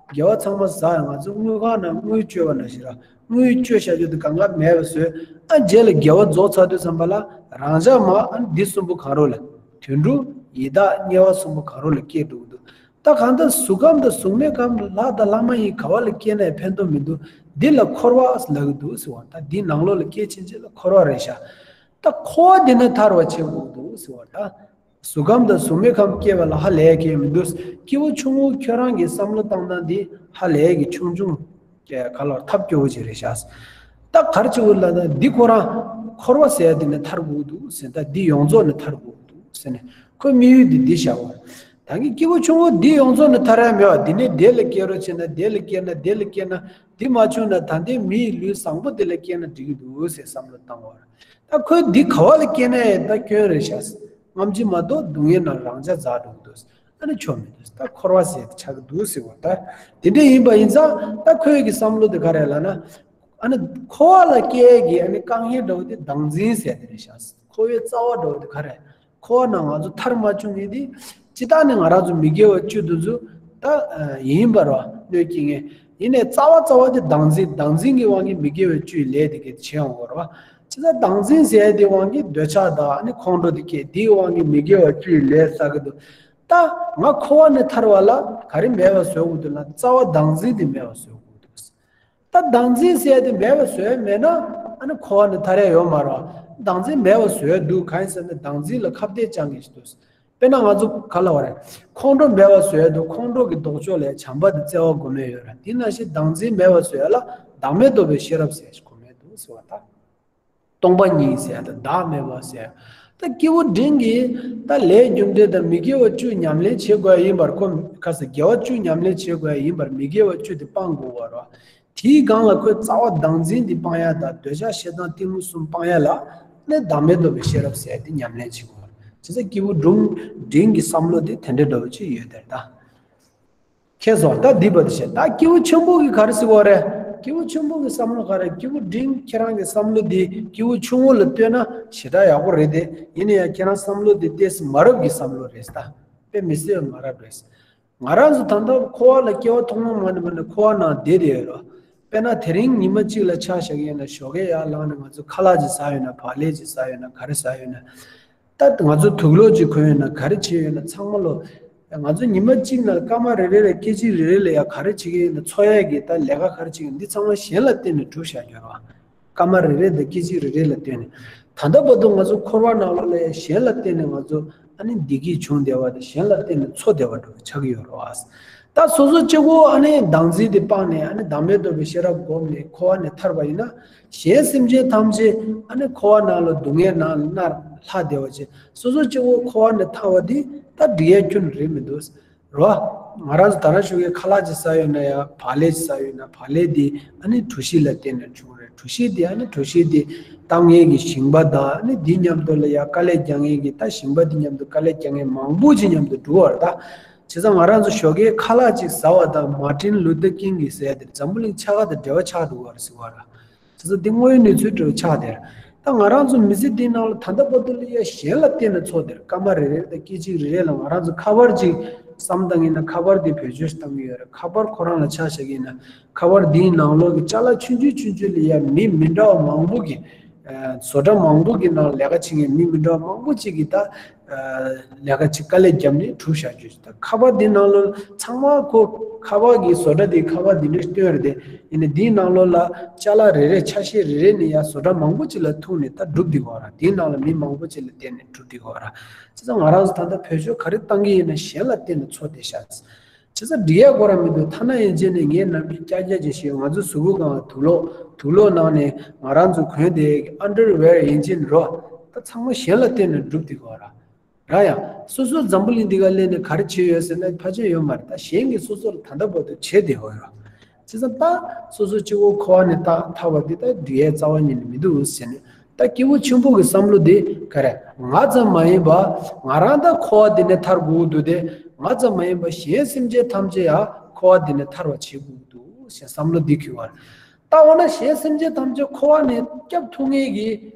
དགེ་བ་ཚང་མ་ཟ་ཡ། ང་ཚོ་དངུལ་ཁང་ནང་དངུལ་བཅོལ་བ་ནང་བཞིན་ར། དངུལ་བཅོལ་བཞག་རྒྱུ་དེ་གང་ག་མེད་པ་བཟོས། ཨ། རྗེས་ལ་དགེ་བ་རྫོགས་ཚར་དུས་ཙམ་པ་ལ་རང་ཅག་མ་ཨ་ནི་འདི་གསུམ་པོ་གང་རུང་ལ། དུད་འགྲོ། ཡི་དྭགས། དམྱལ་བ་གསུམ་པོ་གང་རུང་ལ་སྐྱེས་འགྲོ་གི་འདུག་ད་གང་ལྟར་གཟུགས་ཁམས་དང་གཟུགས་མེད་ཁམས་ལ་ལྷ་དང་ལྷ་མ་ཡིན་ག་བ་ལ་སྐྱེས་ན་ཡང་ཕན་ཐོགས་མི་འདུག་འདི་ལ་འཁོར་བ་ལབ་ཀྱི་འདུག་ཟེར་བ། ད་འདི་ནང་ལོགས་ལ་སྐྱེས་ཕྱིན་ཆད་ལ་འཁོར་བ་རེད་ཤག་ད་འཁོར་བ་འདི་ནས་ཐར་བ་བྱེད་དགོས་ཀྱི་འདུག་ཟེར་བ། ད་གཟུགས་ཁམས་དང་གཟུགས་མེད་ཁམས་སྐྱེ་བ་ལ་ཧ་ལས་ཀྱི་མི་འདུག་སྐྱེ་བོ་ཆུང་ངུ་ཁྱོད་རང་གི་བསམ་བློ་བཏང་སྟངས་འདི་ཧ་ལས་ཀྱི་ཆུང་ཆུང་། ག་ལ་ཐབས་སྐྱོ་བོ་ཅིག་རེད་ཤག་ད་ག་རེ་བྱེད་དགོས་ལབ་ན་འདི་ཁོ་རང་འཁོར་བ་ཟེར་ཡ་འདི་ནས་ཐར་དགོས་འདུག་ཟེར། ད་འདི་ཡོངས་རྫོགས་ནས་ཐར་དགོས་འདུག་ཟེར་ནས་ཁོའི་དམིགས་ཡུལ་འདི་འདི་བཞག་པ། ད་གི་སྐྱེ་བོ་ཆུང་ངུ་འདི་ཡོངས་རྫོགས་ནས་ཐར་ཡ་མེད་པ། འདི་ནས་དེ་ལ་སྐྱེ་རོགས་བྱས་ན། དེ་ལ་སྐྱེ་ན། དེ་ལ་སྐྱེ་ན། འདི་མ་བྱུང་ན་ད་ལྟའི་མི་ཡི་ལུས་བཟང་པོ་འདི་ལ་སྐྱེ་ན་འགྲིག་གི་འདུག་ཟེར་བསམ་བློ་བཏང་བ། ད་ཁོས་འདི་ག་བ་ལ་སྐྱེ་ན་ཡང་ད་སྐྱོན་རེད་ཤག་སྔ་ཕྱི་མ་གཏོགས་སྡུག་བསྔལ་ནང་རང་ཅག་འཛག་འགྲོ་གི་འདུག་ཨ་ནི་ཆོ་མི་འདུག་ད་འཁོར་བ་ཟེར་ཆགས་ཀྱི་འདུག་ཟེར་བ། ད་དེ་འདྲ་ཡིན་པ་ཡིན་ཙང་ད་ཁོའི་གི་བསམ་བློ་དེ་ག་རེ་ལབ་ན། ཨ་ནི་འཁོར་བ་ལ་སྐྱེ་གི་ཨ་ནི་དཀའ་ངལ་འདྲ་བོ་དེ་བདག་འཛིན་ཟེར་དེ་རེད་ཤག་འཁོར་བའི་རྩ་བ་འདྲ་བོ་དེ་ག་རེ། འཁོར་བ་ནང་ང་ཚོ་ཐར་མ་བཅུག་མཁན་དེ། སྤྱིར་བཏང་ནས་ང་རང་ཚོ་མི་དགེ་བ་བཅུ་དེ་ཚོ་ད་ཡིན་པ་རེད་བ། གནོད་སྐྱེལ་མཁན། ཡིན་ནའི་རྩ་བ་རྩ་བ་དེ་བདག་འཛིན། བདག་འཛིན་གྱི་དབང་གིས་མི་དགེ་བའི་བཅུའི་ལས་དེ་གས་བྱེད་ཡོང་གི་རེད་བ། སྤྱིར་བཏང་བདག་འཛིན་ཟེར་ཡ་དེ་དབང་གིས་འདོད་ཆགས་དང་ཨ་ནི་ཁོང་ཁྲོ་དེ་སྐྱེ། དེའི་དབང་གིས་མི་དགེ་བ་བཅུའི་ལས་བསགས་ཀྱི་འདུག་ད་ང་འཁོར་བ་ནས་ཐར་བ་ལ་ག་རེ་མེད་པ་བཟོ་དགོས་འདུག་ན། རྩ་བ་བདག་འཛིན་དེ་མེད་པ་བཟོ་དགོས་འདུག་ད་བདག་འཛིན་ཟེར་ཡ་དེ་མེད་པ་བཟོས་མེད་ན་ཨ་ནི་འཁོར་བ་ནས་ཐར་ཡ་ཡོད་མ་རེད། བདག་འཛིན་མེད་པ་བཟོས་འདུག་གང་ཡིན་ཟེར་ན་བདག་འཛིན་ལ་ཁ་གཏད་བཅག་མཁན་ཞིག་འདུག་དཔེར་ན་ང་ཚོ་ག་ལ་བ་རེད། ཁོང་ཁྲོ་མེད་པ་བཟོ་ཡ་དུ་ཁོང་ཁྲོ་གི་ལྡོག་ཕྱོགས་ལ་བྱམས་པ་དང་བརྩེ་བ་སྒོམ་ཡ་ཡོད་རེད། དེ་ནང་བཞིན་བདག་འཛིན་མེད་པ་བཟོ་ཡ་ལ་བདག་མེད་རྟོགས་པའི་ཤེས་རབ་ཟེར་ཞིག་སྒོམ་ཡ་འདུག་ཟེར་བ་དང་། སྟོང་པ་ཉིད་ཟེར་ཡ་དང་བདག་མེད་པ་ཟེར་ཡ། ད་སྐྱེས་བུ་འབྲིང་གིས་ད་ལས་རྒྱུ་འབྲས་དང་མི་དགེ་བ་བཅུ་ཉམས་ལེན་བྱེད་དགོས་ཡ་ཡིན་པར་ཁོ་ཁ་ས་དགེ་བ་བཅུ་ཉམས་ལེན་བྱེད་དགོས་ཡ་ཡིན་པར་མི་དགེ་བ་བཅུ་དེ་སྤང་དགོས་པ་རེད། དེའི་སྒང་ལ་ཁོས་རྩ་བ་བདག་འཛིན་འདི་སྤང་ཡ་དང་འདོད་ཆགས་ཞེ་སྡང་གཏི་མུག་གསུམ་སྤང་ཡ་ལ་ནི་བདག་མེད་རྟོགས་པའི་ཤེས་རབ་ཟེར་ཏེ་ཉམས་ལེན་བྱེད་དགོས། བྱས་ཙང་སྐྱེས་བུ་འབྲིང་འབྲིང་གི་བསམ་བློ་དེ་དེ་འདྲའི་འདྲ་བོ་ཅིག་ཡོད་དེར་ད། ཁྱེད་ཚོ་ད་འདི་བར་དུ་བཤད། ད་སྐྱེས་བུ་ཆེན་པོ་གི་ག་རེ་ཟེར་བ་རེད། སྐྱེས་བུ་ཆེན་པོ་གི་བསམ་བློ་ག་རེ། སྐྱེས་བུ་འབྲིང་ཁྱེད་རང་གི་བསམ་བློ་འདི་སྐྱེས་བུ་ཆུང་ངུ་ལ་ལྟོས་ན་ཞེ་དྲག་ཡག་པོ་རེད་དེ། ཡིན་ན་ཡང་ཁྱེད་རང་བསམ་བློ་འདི་ཏོག་ཙམ་མ་རབས་ཀྱི་བསམ་བློ་རེད་ད། དཔེ་མི་སྲིད་པ་མ་རབས་རེད། ང་རང་ཚོ་ད་ལྟ་འཁོར་བ་ལ་སྐྱེ་བ་ཐོག་མ་མ་ནས་མ་ནས་འཁོར་བ་ནང་བསྡད་དེ་ཡོད་རོ། དཔེར་ན་དེ་རིང་ཉི་མ་གཅིག་ལ་ཆ་བཞག་གི་ཡིན་ན་ཞོགས་ཀས་ཡར་ལངས་ནས་ང་ཚོ་ཁ་ལག་ཅིག་ཟ་ཡོད་ན་བག་ལེབ་ཅིག་ཟ་ཡོད་ན་ག་རེ་ཟ་ཡོད་ན། ད་ང་ཚོ་དུག་ལོག་ཅིག་གོན་ཡོད་ན་ག་རེ་བྱས་ཡོད་ན་ཚང་མ་ལོ། ང་ཚོ་ཉི་མ་གཅིག་ནང་སྐར་མ་རེ་རེ་ལ་སྐད་ཅིག་རེ་རེ་ལ་ཡ་ག་རེ་བྱེད་ཀྱི་ཡིན་ན་འཚོ་ཡས་ཀྱི་ད་ལས་ཀ་ག་རེ་བྱེད་ཀྱི་ཡིན་འདི་ཚང་མ་གཞན་ལ་བརྟེན་ནས་སྒྲུབ་བཞག་ཡོད་རོ། སྐར་མ་རེ་རེ་དང་སྐད་ཅིག་རེ་རེ་ལ་བརྟེན་ནས། ད་ལྟ་བར་དུ་ང་ཚོ་འཁོར་བ་ནང་ལོགས་ལ་གཞན་ལ་བརྟེན་ནས་ང་ཚོ་ཨ་ནི་བདེ་སྐྱིད་བྱུང་བསྡད་པ་དང་གཞན་ལ་བརྟེན་ནས་འཚོ་བསྡད་པ་འདྲ་བོ་ཆགས་ཀྱི་ཡོད་རེད་བ། ད་སོ་སོ་གཅིག་པོ་ཨ་ནི་བདག་འཛིན་དེ་སྤངས་ནས་ཨ་ནི་བདག་མེད་རྟོགས་པའི་ཤེས་རབ་བསྒོམས་ནས་འཁོར་བ་ནས་ཐར་བ་ཡིན་ན། གཞན་སེམས་ཅན་ཐམས་ཅད་ཨ་ནི་འཁོར་བ་ནང་ལ་སྡུག་བསྔལ་ནང་ལ་མནར་ལྷག་བསྡད་པ་ཅིག་སོ་སོ་གཅིག་པོ་འཁོར་བ་ནས་ཐར་བ་འདི་ད་འགྲིག་ཡ་ཁྱོན་རེད་མི་འདུག་རོ། ང་རང་ཚོ་ད་རང་ཞོགས་ཀས་ཁ་ལག་ཅིག་ཟ་ཡོད་ན་ཡང་བག་ལེབ་ཅིག་ཟ་ཡོད་ན་བག་ལེབ་འདི་ཨ་ནི་གྲོ་ཞིབ་ལ་བརྟེན་ནས་བྱུང་རེད། གྲོ་ཞིབ་འདི་ཨ་ནི་གྲོ་ཞིབ་འདི་གཏང་མཁན་གྱི་ཞིང་པ་དང་ཨ་ནི་འདི་མཉམ་དུ་ལ་ཡང་དཀའ་ལས་རྒྱག་མཁན་གྱི་ད་ཞིང་པ་འདི་མཉམ་དུ་དཀའ་ལས་རྒྱག་མཁན་མང་པོ་ཅིག་མཉམ་དུ་འགྲོ་བ་རེད་ད། བྱས་ཙང་ང་རང་ཚོ་ཞོགས་ཀས་ཁ་ལག་ཅིག་ཟ་བ་དང་མར་ཊིན་ལུ་ཐར་ཀིང་གིས་ཟེར་དེ་འཛམ་བུ་གླིང་ཆགས་ཀ་དང་འབྲེལ་བ་ཆགས་འདུག་བ་རེད་ཟེར་བ་རེད། བྱས་ཙང་འདི་དངོས་ཡོད་གནས་ཚུལ་འདྲ་བོ་ཆགས་དེར། ད་ང་རང་ཚོ་མི་ཚེ་འདིའི་ནང་ལ་ད་ལྟ་བར་དུ་ལ་ཡ་གཞན་ལ་བརྟེན་ནས་འཚོ་དེར་སྐར་མ་རེ་རེ་དང་སྐད་ཅིག་རེ་རེ་ལ་ང་རང་ཚོ་ཁ་པར་ཅིག་བསམ་བཏང་ཡིན་ན་ཁ་པར་འདི་བེད་སྤྱོད་བཏང་གི་ཡོད་རེད། ཁ་པར་ཁོ་རང་ལ་ཆ་བཞག་གི་ཡིན་ན་ཁ་པར་འདིའི་ནང་ལོགས་ཀྱི་ཅ་ལག་ཆུང་ཆུང་ཆུང་ཆུང་ལ་ཡ་མི་མི་འདྲ་བ་མང་པོ་གི་བཟོ་གྲྭ་མང་པོ་གི་ནང་ལས་ཀ་བྱེད་མཁན་མི་མི་འདྲ་བ་མང་པོ་ཅིག་གིས་ད་ལས་ཀ་ཅིག་དཀའ་ལས་བརྒྱབ་ནས་གྲུབ་བཞག་རྒྱུ་ཞིག་ད་ཁ་པར་འདི་ནང་ལོགས་ཚང་མ་ཁོ་ཁ་པར་གི་བཟོ་གྲྭ་འདིའི་ཁ་པར་འདི་འདྲ་སྟོན་རེད་དེ། ཡིན་ནའི་འདིའི་ནང་ལོགས་ལ་ཅ་ལག་རེ་རེ་ཆ་ཤས་རེ་རེ་ནས་ཡ་བཟོ་གྲྭ་མང་པོ་ཅིག་ལ་ཐུག་ནས་ད་སྒྲུབ་བསྡད་ཀྱི་ཡོད་ར། འདིའི་ནང་ལ་མི་མང་པོ་ཅིག་ལ་བརྟེན་ནས་སྒྲུབ་བསྡད་ཀྱི་ཡོད་ར། བྱས་ཙང་ང་རང་ཚོ་ད་ལྟ་བེད་སྤྱོད་ག་རེ་བཏང་གི་ཡིན་ན་གཞན་ལ་བརྟེན་ནས་འཚོ་བསྡད་ཤག་བྱས་ཙང་འགྲིག་ཡ་ཁོ་རང་མི་འདུག་ཐ་ན་ཡན་ཆད་ནས་ངས་ནམ་རྒྱུན་ཀྱག་ཀྱག་ཅིག་བཤད། ང་ཚོ་གཟུགས་པོ་སྒང་ལ་དུག་ལོག་དུག་ལོག་ནང་ནས་ང་རང་ཚོ་གོན་བསྡད་ཨན་ཌར་ཝེར་ཡན་ཆད་རོ། ད་ཚང་མ་གཞན་ལ་བརྟེན་ནས་སྒྲུབ་བསྡད་ཀྱི་ཡོད་ར། ར་ཡང་སོ་སོ་འཛམ་བུ་གླིང་འདི་ག་སླེབས་ནས་ག་རེ་བྱས་ཡོད་ཟེར་ན་ཕལ་ཆེར་ཡོད་མ་རེད། ད་གཞན་གྱིས་སོ་སོ་ལ་ད་ལྟ་བར་དུ་བྱས་བསྡད་ཡོད་ར། བྱས་ཙང་ད་སོ་སོ་གཅིག་པོ་འཁོར་བ་ནས་ད་ཐར་བ་འདི་ད་འགྲིག་ཡའི་རྩ་བ་ཉིད་ནས་མི་འདུག་ཟེར་ནས། ད་སྐྱེས་བུ་ཆེན་པོ་གི་བསམ་བློ་འདི་ག་རེ། ང་ཙམ་མ་ཡིན་པ་ང་རང་ད་འཁོར་བ་འདི་ནས་ཐར་དགོས་ཀྱི་འདུག་སྟེ། ང་ཙམ་མ་ཡིན་པ་གཞན་སེམས་ཅན་ཐམས་ཅད་ཡང་འཁོར་བ་འདི་ནས་ཐར་བ་བྱེད་དགོས་ཀྱི་འདུག་ཟེར་བསམ་བློ་འདི་འཁྱེར་བ་རེད། ད་འོ་ན་གཞན་སེམས་ཅན་ཐམས་ཅད་འཁོར་བ་ནས་སྐྱོབ་ཐུབ་མཁན་གྱི་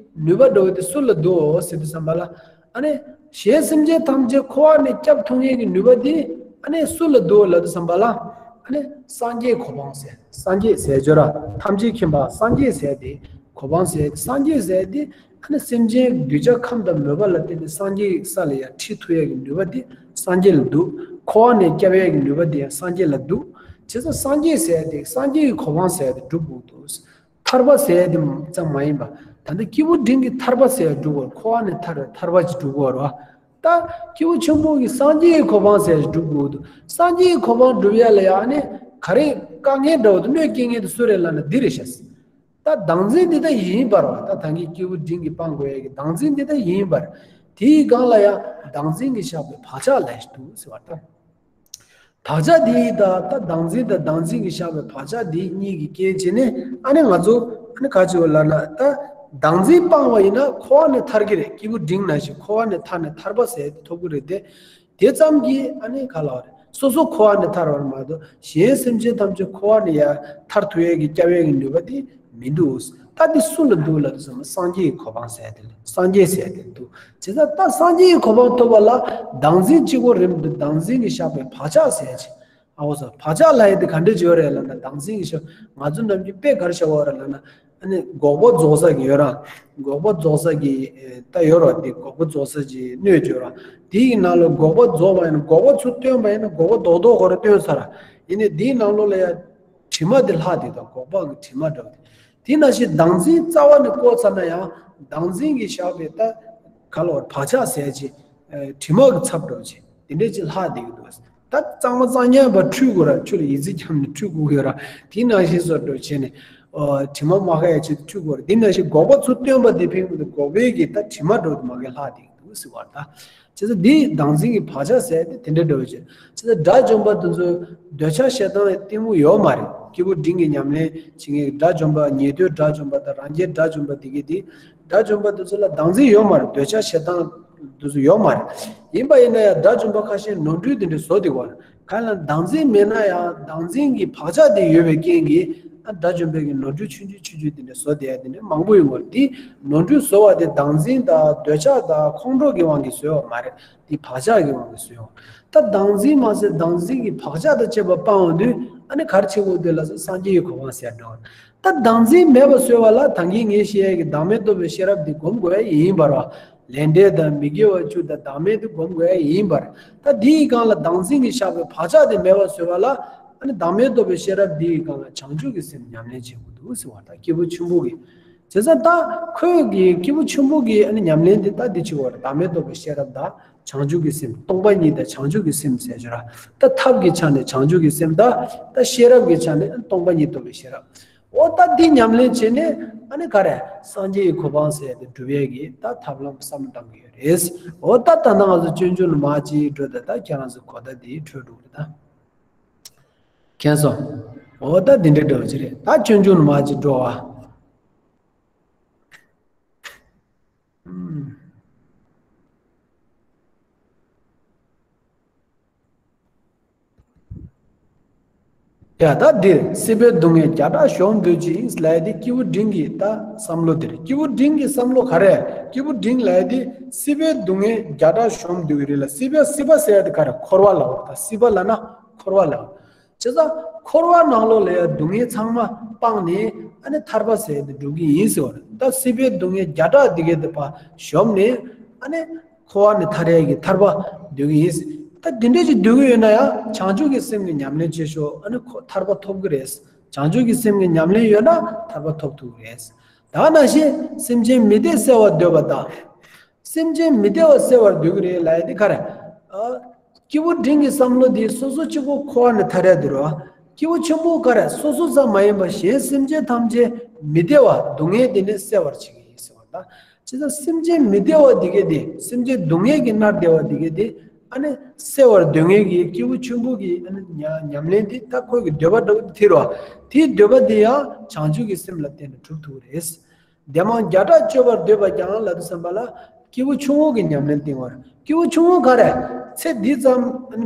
ནུས་པ་འདྲ་བོ་དེ་སུ་ལ་འདུག་ཟེར་དུས་ཙམ་པ་ལ། ཨ་ནི་གཞན་སེམས་ཅན་ཐམས་ཅད་འཁོར་བ་ནས་སྐྱོབ་ཐུབ་མཁན་གྱི་ནུས་པ་དེ་ཨ་ནི་སུ་ལ་འདུག་ལབ་དུས་ཙམ་པ་ལ། ཨ་ནི་སངས་རྒྱས་གོ་འཕང་ཟེར། སངས་རྒྱས་ཟེར་སྦྱོར་ར་ཐམས་ཅད་མཁྱེན་པ་སངས་རྒྱས་ཟེར་དེ་གོ་འཕང་ཟེར་དེ། སངས་རྒྱས་ཟེར་དེ་ཨ་ནི་སེམས་ཅན་གདུལ་བྱ་ཁམས་དང་མོས་པ་ལ་བརྟེན་ནས་སངས་རྒྱས་ས་ལ་ཡར་ཁྲིད་ཐུབ་ཡས་ཀྱི་ནུས་པ་དེ་སངས་རྒྱས་ལ་འདུག་འཁོར་བ་ནས་སྐྱོབ་ཡས་ཀྱི་ནུས་པ་དེ་ཡང་སངས་རྒྱས་ལ་འདུག་བྱས་ཙང་སངས་རྒྱས་ཟེར་དེ་སངས་རྒྱས་ཀྱི་གོ་འཕང་ཟེར་དེ་སྒྲུབ་དགོས་འདུག་ཐར་པ་ཟེར་དེ་ཙམ་མ་ཡིན་པ། ད་ལྟ་སྐྱེས་བུ་འབྲིང་གི་ཐར་པ་ཟེར་སྒྲུབ་དགོས། འཁོར་བ་ནས་ཐར་བའི་ཐར་པ་ཅིག་སྒྲུབ་དགོས་རེད་བ། ད་སྐྱེས་བུ་ཆེན་པོ་གི་སངས་རྒྱས་ཀྱི་གོ་འཕང་ཟེར་སྒྲུབ་དགོས་འདུག་སངས་རྒྱས་ཀྱི་གོ་འཕང་སྒྲུབ་ཡ་ལ་ཡང་ནི་ག་རེ་དཀའ་ངལ་འདྲ་བོ་དང་གནོད་སྐྱེལ་མཁན་དེ་སུ་རེད་ལབ་ན་འདི་རེད་ཤག་ད་བདག་འཛིན་འདི་ད་ཡིན་པར་བ། ད་ད་གིན་སྐྱེས་བུ་འབྲིང་གིས་སྤང་དགོས་ཡ་གི་བདག་འཛིན་འདི་ད་ཡིན་པར། དེའི་སྒང་ལ་ཡང་བདག་འཛིན་གྱིས་བཞག་པའི་བག་ཆགས་ལ་ཡང་འདུག་ཟེར་བ་ད། བག་ཆགས་འདི་ཡིས་ད་ད་བདག་འཛིན་དང་བདག་འཛིན་གྱིས་བཞག་པའི་བག་ཆགས་འདི་གཉིས་ཀྱི་རྐྱེན་བྱས་ནས་ཨ་ནི་ང་ཚོ་ཨ་ནི་ག་ཅིག་ལབ་ན་ད་བདག་འཛིན་སྤངས་པ་ཡིན་ན་འཁོར་བ་ནས་ཐར་གྱི་རེད། སྐྱེས་བུ་འབྲིང་ནང་བཞིན་འཁོར་བ་ནས་ཐར་ནས་ཐར་པ་ཟེར་དེ་ཐོབ་ཀྱི་རེད་དེ། དེ་ཙམ་གྱིས་ཨ་ནི་ག་ལབ་རེད། སོ་སོ་འཁོར་བ་ནས་ཐར་བ་མ་གཏོགས་གཞན་སེམས་ཅན་ཐམས་ཅད་འཁོར་བ་ནས་ཡར་ཐར་ཐུབ་ཡས་ཀྱི་སྐྱབས་ཡས་ཀྱི་ནུས་པ་དེ་མི་འདུག་ད་འདི་སུ་ལ་འདུག་ལབ་དུས་ཙམ་སངས་རྒྱས་ཀྱི་གོ་འཕང་ཟེར་དེ་ལ་སངས་རྒྱས་ཟེར་དེ་འདུག་བྱས་ཙང་ད་སངས་རྒྱས་ཀྱི་གོ་འཕང་ཐོབ་པ་ལ་བདག་འཛིན་གཅིག་པོ་རེད་མི་འདུག་བདག་འཛིན་གྱིས་བཞག་པའི་བག་ཆགས་ཟེར་ཅིག་ཨ་འོ་ཟེར། བག་ཆགས་ལབ་ཡ་དེ་ག་འདྲ་ཅིག་ཡོད་རེད་ལབ་ན་བདག་འཛིན་གྱིས་བཞག་ང་ཚོ་ནམ་རྒྱུན་དཔེ་ག་རེ་བཞག་པ་རེད་ལབ་ན། ཨ་ནི་སྒོག་པ་རྫོགས་ས་གི་ཡོད་ར། སྒོག་པ་རྫོགས་ས་གི་ད་ཡོད་ར། དེ་སྒོག་པ་རྫོགས་ས་ཀྱི་སྣོད་ཅིག་ཡོད་ར། དེའི་ནང་ལ་སྒོག་པ་རྫོགས་པ་ཡིན་ན་སྒོག་པ་ཚུར་བཏོན་པ་ཡིན་ན་སྒོག་པ་རྡོག་རྡོག་ཁོ་རང་བཏོན་ཚར་ར། ཡིན་ནའི་དེའི་ནང་ལོགས་ལ་ཡ་དྲི་མ་དེ་ལྷག་དེ་དང་སྒོག་པ་གི་དྲི་མ་འདྲ་བ་དེ། དེ་ནང་བཞིན་བདག་འཛིན་རྩ་བ་ནས་བཀོག་ཚར་ན་ཡང་བདག་འཛིན་གྱིས་བཞག་པའི་ད་ག་ལབ་བག་ཆགས་ཟེར་ཅིག་དྲི་མ་གི་ཚབ་འགྲོ་བྱེད་དེ་འདྲས་ཅིག་ལྷག་བསྡད་ཀྱི་འདུག་ད་གཙང་མ་གཙང་རྐྱང་པ་འཁྲུད་དགོས་ར། ཆུ་ལ་ཡི་ཙི་འཁྱམ་ནས་འཁྲུད་དགོས་ཀྱི་ར། དེ་ནང་བཞིན་བཟོ་འགྲོ་བྱས་ནས་དྲི་མ་མ་ཁ་ཡ་ཆེད་དུ་འཁྲུད་དགོས་ར། དེ་ནང་བཞིན་འགོག་པ་ཚུར་བཏོན་པ་དེ་ཕན་གྱི་འདུག་འགོག་པའི་གི་ད་དྲི་མ་འགྲོ་དུ་མ་གི་ལྷག་བསྡད་ཀྱི་འདུག་ཟེར་བ་ད། བྱས་ཙང་འདི་བདག་འཛིན་གྱི་བག་ཆགས་ཟེར་ཏེ་དེ་འདྲ་འདྲ་བོ་བྱས། བྱས་ཙང་དགྲ་བཅོམ་པ་དེ་ཚོ་འདོད་ཆགས་ཞེ་སྡང་གཏི་མུག་ཡོད་མ་རེད། སྐྱེས་བུ་འབྲིང་གི་ཉམས་ལེན་བྱེད་མཁན་དགྲ་བཅོམ་པ་ཉན་ཐོས་དགྲ་བཅོམ་པ་དང་རང་རྒྱལ་དགྲ་བཅོམ་པ་དེ་གས་དེ་དགྲ་བཅོམ་པ་དེ་ཚོ་ལ་བདག་འཛིན་ཡོད་མ་རེད། འདོད་ཆགས་ཞེ་སྡང་དེ་ཚོ་ཡོད་མ་རེད། ཡིན་པ་ཡིན་ན་ཡང་དགྲ་བཅོམ་པ་ཁ་ཤས་ནོར་འཁྲུལ་དེ་འདྲ་བཟོ་བསྡད་ཀྱི་ཡོད་རེད། གང་ལ་བདག་འཛིན་མེད་ན་ཡང་བདག་འཛིན་གྱི་བག་ཆགས་དེ་ཡོད་པའི་རྐྱེན་གྱིས་ཨ་དགྲ་བཅོམ་པའི་གི་ནོར་འཁྲུལ་ཆུང་ཆུང་ཆུང་ཆུང་དེ་འདྲ་བཟོ་བསྡད་ཡ་དེ་འདྲ་མང་པོ་ཡོད་མ་རེད། དེ་ནོར་འཁྲུལ་བཟོ་བ་དེ་བདག་འཛིན་དང་འདོད་ཆགས་དང་ཁོང་ཁྲོ་གི་དབང་གིས་བཟོས་པ་མ་རེད། དེ་བག་ཆགས་ཀྱི་དབང་གིས་བཟོས་པ། ད་བདག་འཛིན་མ་ཟད་བདག་འཛིན་གྱི་བག་ཆགས་དང་བཅས་པ་སྤངས་དུས་ཨ་ནི་ག་རེ་བྱེད་དགོས་འདུག་ལབ་ཙང་སངས་རྒྱས་ཀྱི་གོ་འཕང་ཟེར་འགྲོ། ད་བདག་འཛིན་མེད་པ་བཟོས་པ་ལ་ད་གིན་ངས་བཤད་ཡ་གི་བདག་མེད་རྟོགས་པའི་ཤེས་རབ་འདི་སྒོམ་དགོས་ཡ་ཡིན་པ་རེད། ལས་འབྲས་དང་མི་དགེ་བ་བཅུ་དང་བདག་མེད་དེ་སྒོམ་དགོས་ཡ་ཡིན་པ་རེད། ད་འདིའི་སྒང་ལ་བདག་འཛིན་གྱི་བཞག་པའི་བག་ཆགས་དེ་མེད་པ་བཟོས་པ་ལ་ཨ་ནི་བདག་མེད་རྟོགས་པའི་ཤེས་རབ་འདིའི་སྒང་ལ་བྱང་ཆུབ་ཀྱི་སེམས་ཉམས་ལེན་བྱེད་དགོས་འདུག་ཟེར་བ། ད་སྐྱེས་བུ་ཆེན་པོ་གི། བྱས་ཙང་ད་ཁོས་ཀྱི་སྐྱེས་བུ་ཆེན་པོ་གི་ཨ་ནི་ཉམས་ལེན་དེ་ད་འདི་བྱེད་དགོས་རེད། བདག་མེད་རྟོགས་པའི་ཤེས་རབ་དང་བྱང་ཆུབ་ཀྱི་སེམས། སྟོང་པ་ཉིད་དང་བྱང་ཆུབ་ཀྱི་སེམས་ཟེར་བྱས་ར། ད་ཐབས་ཀྱི་ཆ་ནས་བྱང་ཆུབ་ཀྱི་སེམས་དང་ད་ཤེས་རབ་ཀྱི་ཆ་ནས་སྟོང་པ་ཉིད་རྟོགས་པའི་ཤེས་རབ། འོ་ད་འདི་ཉམས་ལེན་བྱས་ནས་ཨ་ནི་ག་རེ་སངས་རྒྱས་ཀྱི་གོ་འཕང་ཟེར་ཏེ་སྒྲུབ་ཡས་ཀྱི་ད་ཐབས་ལམ་བསམ་བློ་བཏང་གི་ཡོད་རེད། འོ་ད་ད་ནང་ང་ཚོ་སྤྱོད་འཇུག་ནང་མར་ཅིག་འགྲོ། ད་ད་ཁྱེད་རང་ཚོ་གོ་བརྡ་འདི་འཕྲོད་འགྲོ་གི་རེད་ད། མཁྱེན་སོང་། འོ་ད་འདི་འདྲ་འདྲ་བོ་ཅིག་རེད། ད་སྤྱོད་འཇུག་ནང་མར་ཅིག་འགྲོ་ཨ། ཨུམ། ཡ་ད་འདིར་སྲིད་པའི་སྡུག་བསྔལ་བརྒྱ་ཕྲག་གཞོམ་འདོད་ཅིང་ལབ་ཡ་དེ་སྐྱེས་བུ་འབྲིང་གི་ད་བསམ་བློ་དེ་རེད། སྐྱེས་བུ་འབྲིང་གི་བསམ་བློ་ག་རེ། སྐྱེས་བུ་འབྲིང་ལབ་ཡ་དེ་སྲིད་པའི་སྡུག་བསྔལ་བརྒྱ་ཕྲག་གཞོམ་འདོད་ཀྱི་རེད་ལ། སྲིད་པ། སྲིད་པ་ཟེར་ཡ་དེ་ག་རེ། འཁོར་བ་ལབ་པ། ད་སྲིད་པ་ལབ་ན་འཁོར་བ་ལབ། བྱས་ཙང་འཁོར་བ་ནང་ལོགས་ལ་ཡ་སྡུག་བསྔལ་ཚང་མ་སྤངས་ནས་ཨ་ནི་ཐར་པ་ཟེར་ཡ་དེ་སྒྲུབ་ཀྱི་ཡིན་ཟེར་བ་རེད། ད་སྲིད་པའི་སྡུག་བསྔལ་བརྒྱ་ཕྲག་འདི་གའི་དེ་ཕར་གཞོམ་ནས་ཨ་ནི་འཁོར་བ་ནས་ཐར་ཡ་གི་ཐར་པ་འདོད་ཀྱི་ཡིན་ཟེར། ད་འདི་འདྲ་ཅིག་འདོད་ཀྱི་ཡོད་ན་ཡང་བྱང་ཆུབ་ཀྱི་སེམས་ཀྱི་ཉམས་ལེན་བྱེད་ཤོག་ཨ་ནི་ཁོ་ཐར་པ་ཐོབ་ཀྱི་རེད། བྱང་ཆུབ་ཀྱི་སེམས་ཀྱི་ཉམས་ལེན་ཡོད་ན་ཐར་པ་ཐོབ་ཐུབ་ཀྱི་རེད། ད་ནང་བཞིན་སེམས་ཅན་མི་བདེ་བསལ་བར་འདོད་པ་དང་། སེམས་ཅན་མི་བདེ་བ་བསལ་བར་འདོད་ཀྱི་རེད་ལབ་ཡ་དེ་ག་རེ། ཨ། སྐྱེས་བུ་འབྲིང་གི་བསམ་བློ་དེ་སོ་སོ་གཅིག་པོ་འཁོར་བ་ནས་ཐར་ཡ་དེ་རེད་བ། སྐྱེས་བུ་ཆེན་པོ་ག་རེ། སོ་སོ་ཙམ་མ་ཡིན་པར་གཞན་སེམས་ཅན་ཐམས་ཅད་མི་བདེ་བ་སྡུག་བསྔལ་དེ་ནས་བསལ་བར་བྱེད་ཀྱི་ཡིན་ཟེར་བ་དང་། བྱས་ཙང་སེམས་ཅན་མི་བདེ་བ་དེ་གས་དེ། སེམས་ཅན་སྡུག་བསྔལ་གྱིས་མནར་བསྡད་པ་དེ་གས་དེ་ཨ་ནི་བསལ་བར་འདོད་མཁན་གྱི་སྐྱེས་བུ་ཆེན་པོ་གི་ཨ་ནི་ཉ་ཉམས་ལེན་དེ་ད་ཁོ་གི་འདོད་པ་འདྲ་བོ་དེ་རེད་བ། དེའི་འདོད་པ་དེ་ཡང་བྱང་ཆུབ་ཀྱི་སེམས་ལ་བརྟེན་ནས་གྲུབ་ཐུབ་ཀྱི་རེད། བདེ་མང་བརྒྱ་ཕྲག་སྤྱོད་པར་འདོད་པ་ཀྱང་ལབ་དུས་ཙམ་པ་ལ་སྐྱེས་བུ་ཆུང་ངུ་གི་ཉམས་ལེན་བསྟན་པ་རེད། སྐྱེས་བུ་ཆུང་ངུ་ག་རེ། ཚེ་འདི་ཙམ་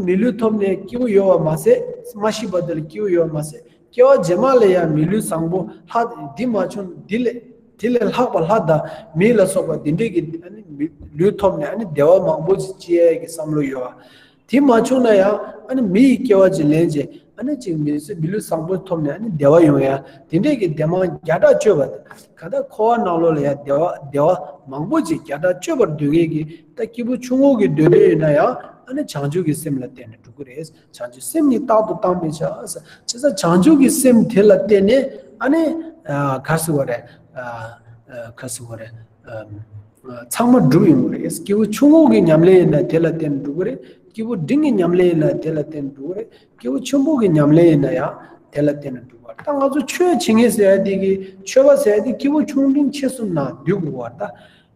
མི་ལུས་ཐོབ་ནས་སྐྱེས་བུ་ཡོད་པ་མ་ཟད། མ་ཤི་བར་དུ་ལ་སྐྱེས་བུ་ཡོད་པ་མ་ཟད། སྐྱེ་བ་རྗེས་མ་ལ་ཡང་མི་ལུས་བཟང་པོ་ལྷག་འདི་མ་བྱུང་འདི་ལས། དེ་ལས་ལྷག་པ་ལྷ་དང་མི་ལ་སོགས་པ་འདི་འདྲས་ཀྱི་ཨ་ནི་མི་ལུས་ཐོབ་ནས་ཨ་ནི་བདེ་བ་མང་པོ་ཅིག་སྐྱེ་ཡས་ཀྱི་བསམ་བློ་ཡོད་པ། དེ་མ་བྱུང་ན་ཡང་ཨ་ནི་མི་ཡི་སྐྱེ་བ་ཅིག་ལེན་བྱས་ཨ་ནི་ཅིག་མི་ཚེ་མི་ལུས་བཟང་པོ་ཐོབ་ནས་ཨ་ནི་བདེ་བ་ཡོང་ཡ་དེ་འདྲས་ཀྱི་བདེ་མང་བརྒྱ་ཕྲག་སྤྱོད་པ་དང་། གང་ལྟར་འཁོར་བ་ནང་ལོགས་ལ་ཡང་བདེ་བ་བདེ་བ་མང་པོ་ཅིག་བརྒྱ་ཕྲག་སྤྱོད་པར་འདོད་མཁན་གྱི་ད་སྐྱེས་བུ་ཆུང་ངུ་གི་འདོད་འདོད་ཡོད་ན་ཡང་ཨ་ནི་བྱང་ཆུབ་ཀྱི་སེམས་ལ་བརྟེན་ནས་འགྲོ་གི་རེད། བྱང་ཆུབ་སེམས་ཉིད་རྟག་ཏུ་བཏང་མི་བྱ། བྱས་ཙང་བྱང་ཆུབ་ཀྱི་སེམས་དེ་ལ་བརྟེན་ནས་ཨ་ནི་ཨ་ག་ཟེར་བ་རེད། ཨ་ཨ་ག་ཟེར་བ་རེད། ཨ་ཚང་མ་འགྲུབ་ཡོང་གི་རེད། སྐྱེས་བུ་ཆུང་ངུ་གི་ཉམས་ལེན་ཡིན་ན་དེ་ལ་བརྟེན་ནས་འགྲུབ་ཀྱི་རེད། སྐྱེས་བུ་འབྲིང་གི་ཉམས་ལེན་ཡིན་ན་དེ་ལ་བརྟེན་ནས་འགྲུབ་ཀྱི་རེད། སྐྱེས་བུ་ཆེན་པོ་གི་ཉམས་ལེན་ཡིན་ན་ཡང་དེ་ལ་བརྟེན་ནས་འགྲུབ་པ། ད་ང་ཚོ་ཆོས་བྱེད་མཁན་ཟེར་ཡ་དེ་གི་མཆོད་པ་ཟེར་ཡ་དེ་སྐྱེས་བུ་ཆུང་འབྲིང་ཆེ་གསུམ་ནང་འདུས་དགོས་པ་རེད་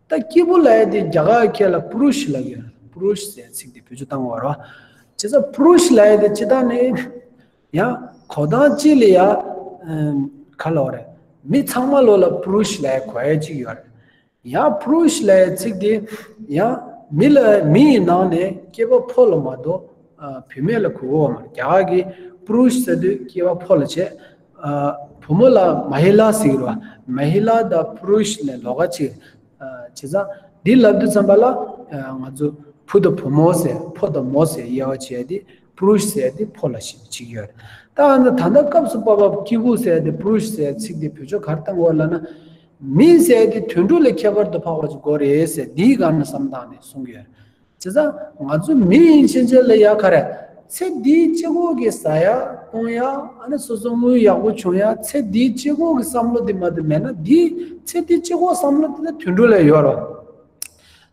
ད། ད་སྐྱེས་བུ་ལབ་ཡ་དེ་རྒྱ་གར་སྐད་ལ་པུ་རུ་ཤ་ལབ་ཡོད། པུ་རུ་ཤ་ཟེར་ཚིག་དེ་བེད་སྤྱོད་བཏང་བ་རེད། བྱས་ཙང་པུ་རུ་ཤ་ལབ་ཡ་དེ་སྤྱིར་བཏང་ནས་ཡང་གོ་སྟངས་གཅིག་ལ་ཡ་ཨམ་ག་ལབ་རེད། མི་ཚང་མ་ལོ་ལ་པུ་རུ་ཤ་ལབ་ཡ་གོ་ཡ་གཅིག་ཡོད་རེད། ཡང་པུ་རུ་ཤ་ལབ་ཡ་ཚིག་དེ་ཡང་མི་ལ་མི་ཡི་ནང་ནས་སྐྱེས་པ་ཕོ་ལ་མ་གཏོགས་ཨ་བུད་མེད་ལ་གོ་གི་ཡོད་མ་རེད། རྒྱ་གར་གྱི་པུ་རུ་ཤ་ཟེར་དུས་སྐྱེས་པ་ཕོ་ལ་བྱས། ཨ་བུ་མོ་ལ་མ་ཧི་ལ་ཟེར་གི་རེད་བ། མ་ཧི་ལ་དང་པུ་རུ་ཤ་ནས་ལོགས་ཀ་གཅིག་ཨ་བྱས་ཙང་འདི་ལབ་དུས་ཙམ་པ་ལ་ཨ་ང་ཚོ་བུ་དང་བུ་མོ་ཟེར་ཕོ་དང་མོ་ཟེར་དབྱེ་བ་ཕྱེ་ཡ་དེ་པུ་རུ་ཤ་ཟེར་ཡ་དེ་ཕོ་ལ་བྱེད་ཀྱི་ཡོད་རེད། ད་ཨ་ནི་ད་ལྟ་སྐབས་སུ་བབ་པ་སྐྱེས་བུ་ཟེར་ཡ་དེ་པུ་རུ་ཤ་ཟེར་ཡ་ཚིག་དེ་བེད་སྤྱོད་ག་རེ་བཏང་དགོས་ལབ་ན། མི་ཟེར་ཡ་དེ་དུད་འགྲོ་ལས་ཁྱད་པར་དུ་འཕགས་པ་ཅིག་དགོས་རེད་ཟེར་འདིའི་སྒང་ནས་བསམ་བཏང་ནས་གསུང་གི་ཡོད་རེད། བྱས་ཙང་ང་ཚོ་མི་ཡིན་ཕྱིན་ཆད་ལ་ཡ་ག་རེ། ཚེ་འདིའི་སྤྱི་ཁོག་གི་ཟ་ཡ་བཏུང་ཡ་ཨ་ནི་སོ་སོ་དངུལ་ཡག་པོ་བྱུང་ཡ་ཚེ་འདིའི་སྤྱི་ཁོག་གི་བསམ་བློ་དེ་མ་གཏོགས་མེད་ན་འདི་ཚེ་འདིའི་སྤྱི་ཁོག་བསམ་བློ་དེ་ད་དུད་འགྲོ་ལ་ཡོད་རེད།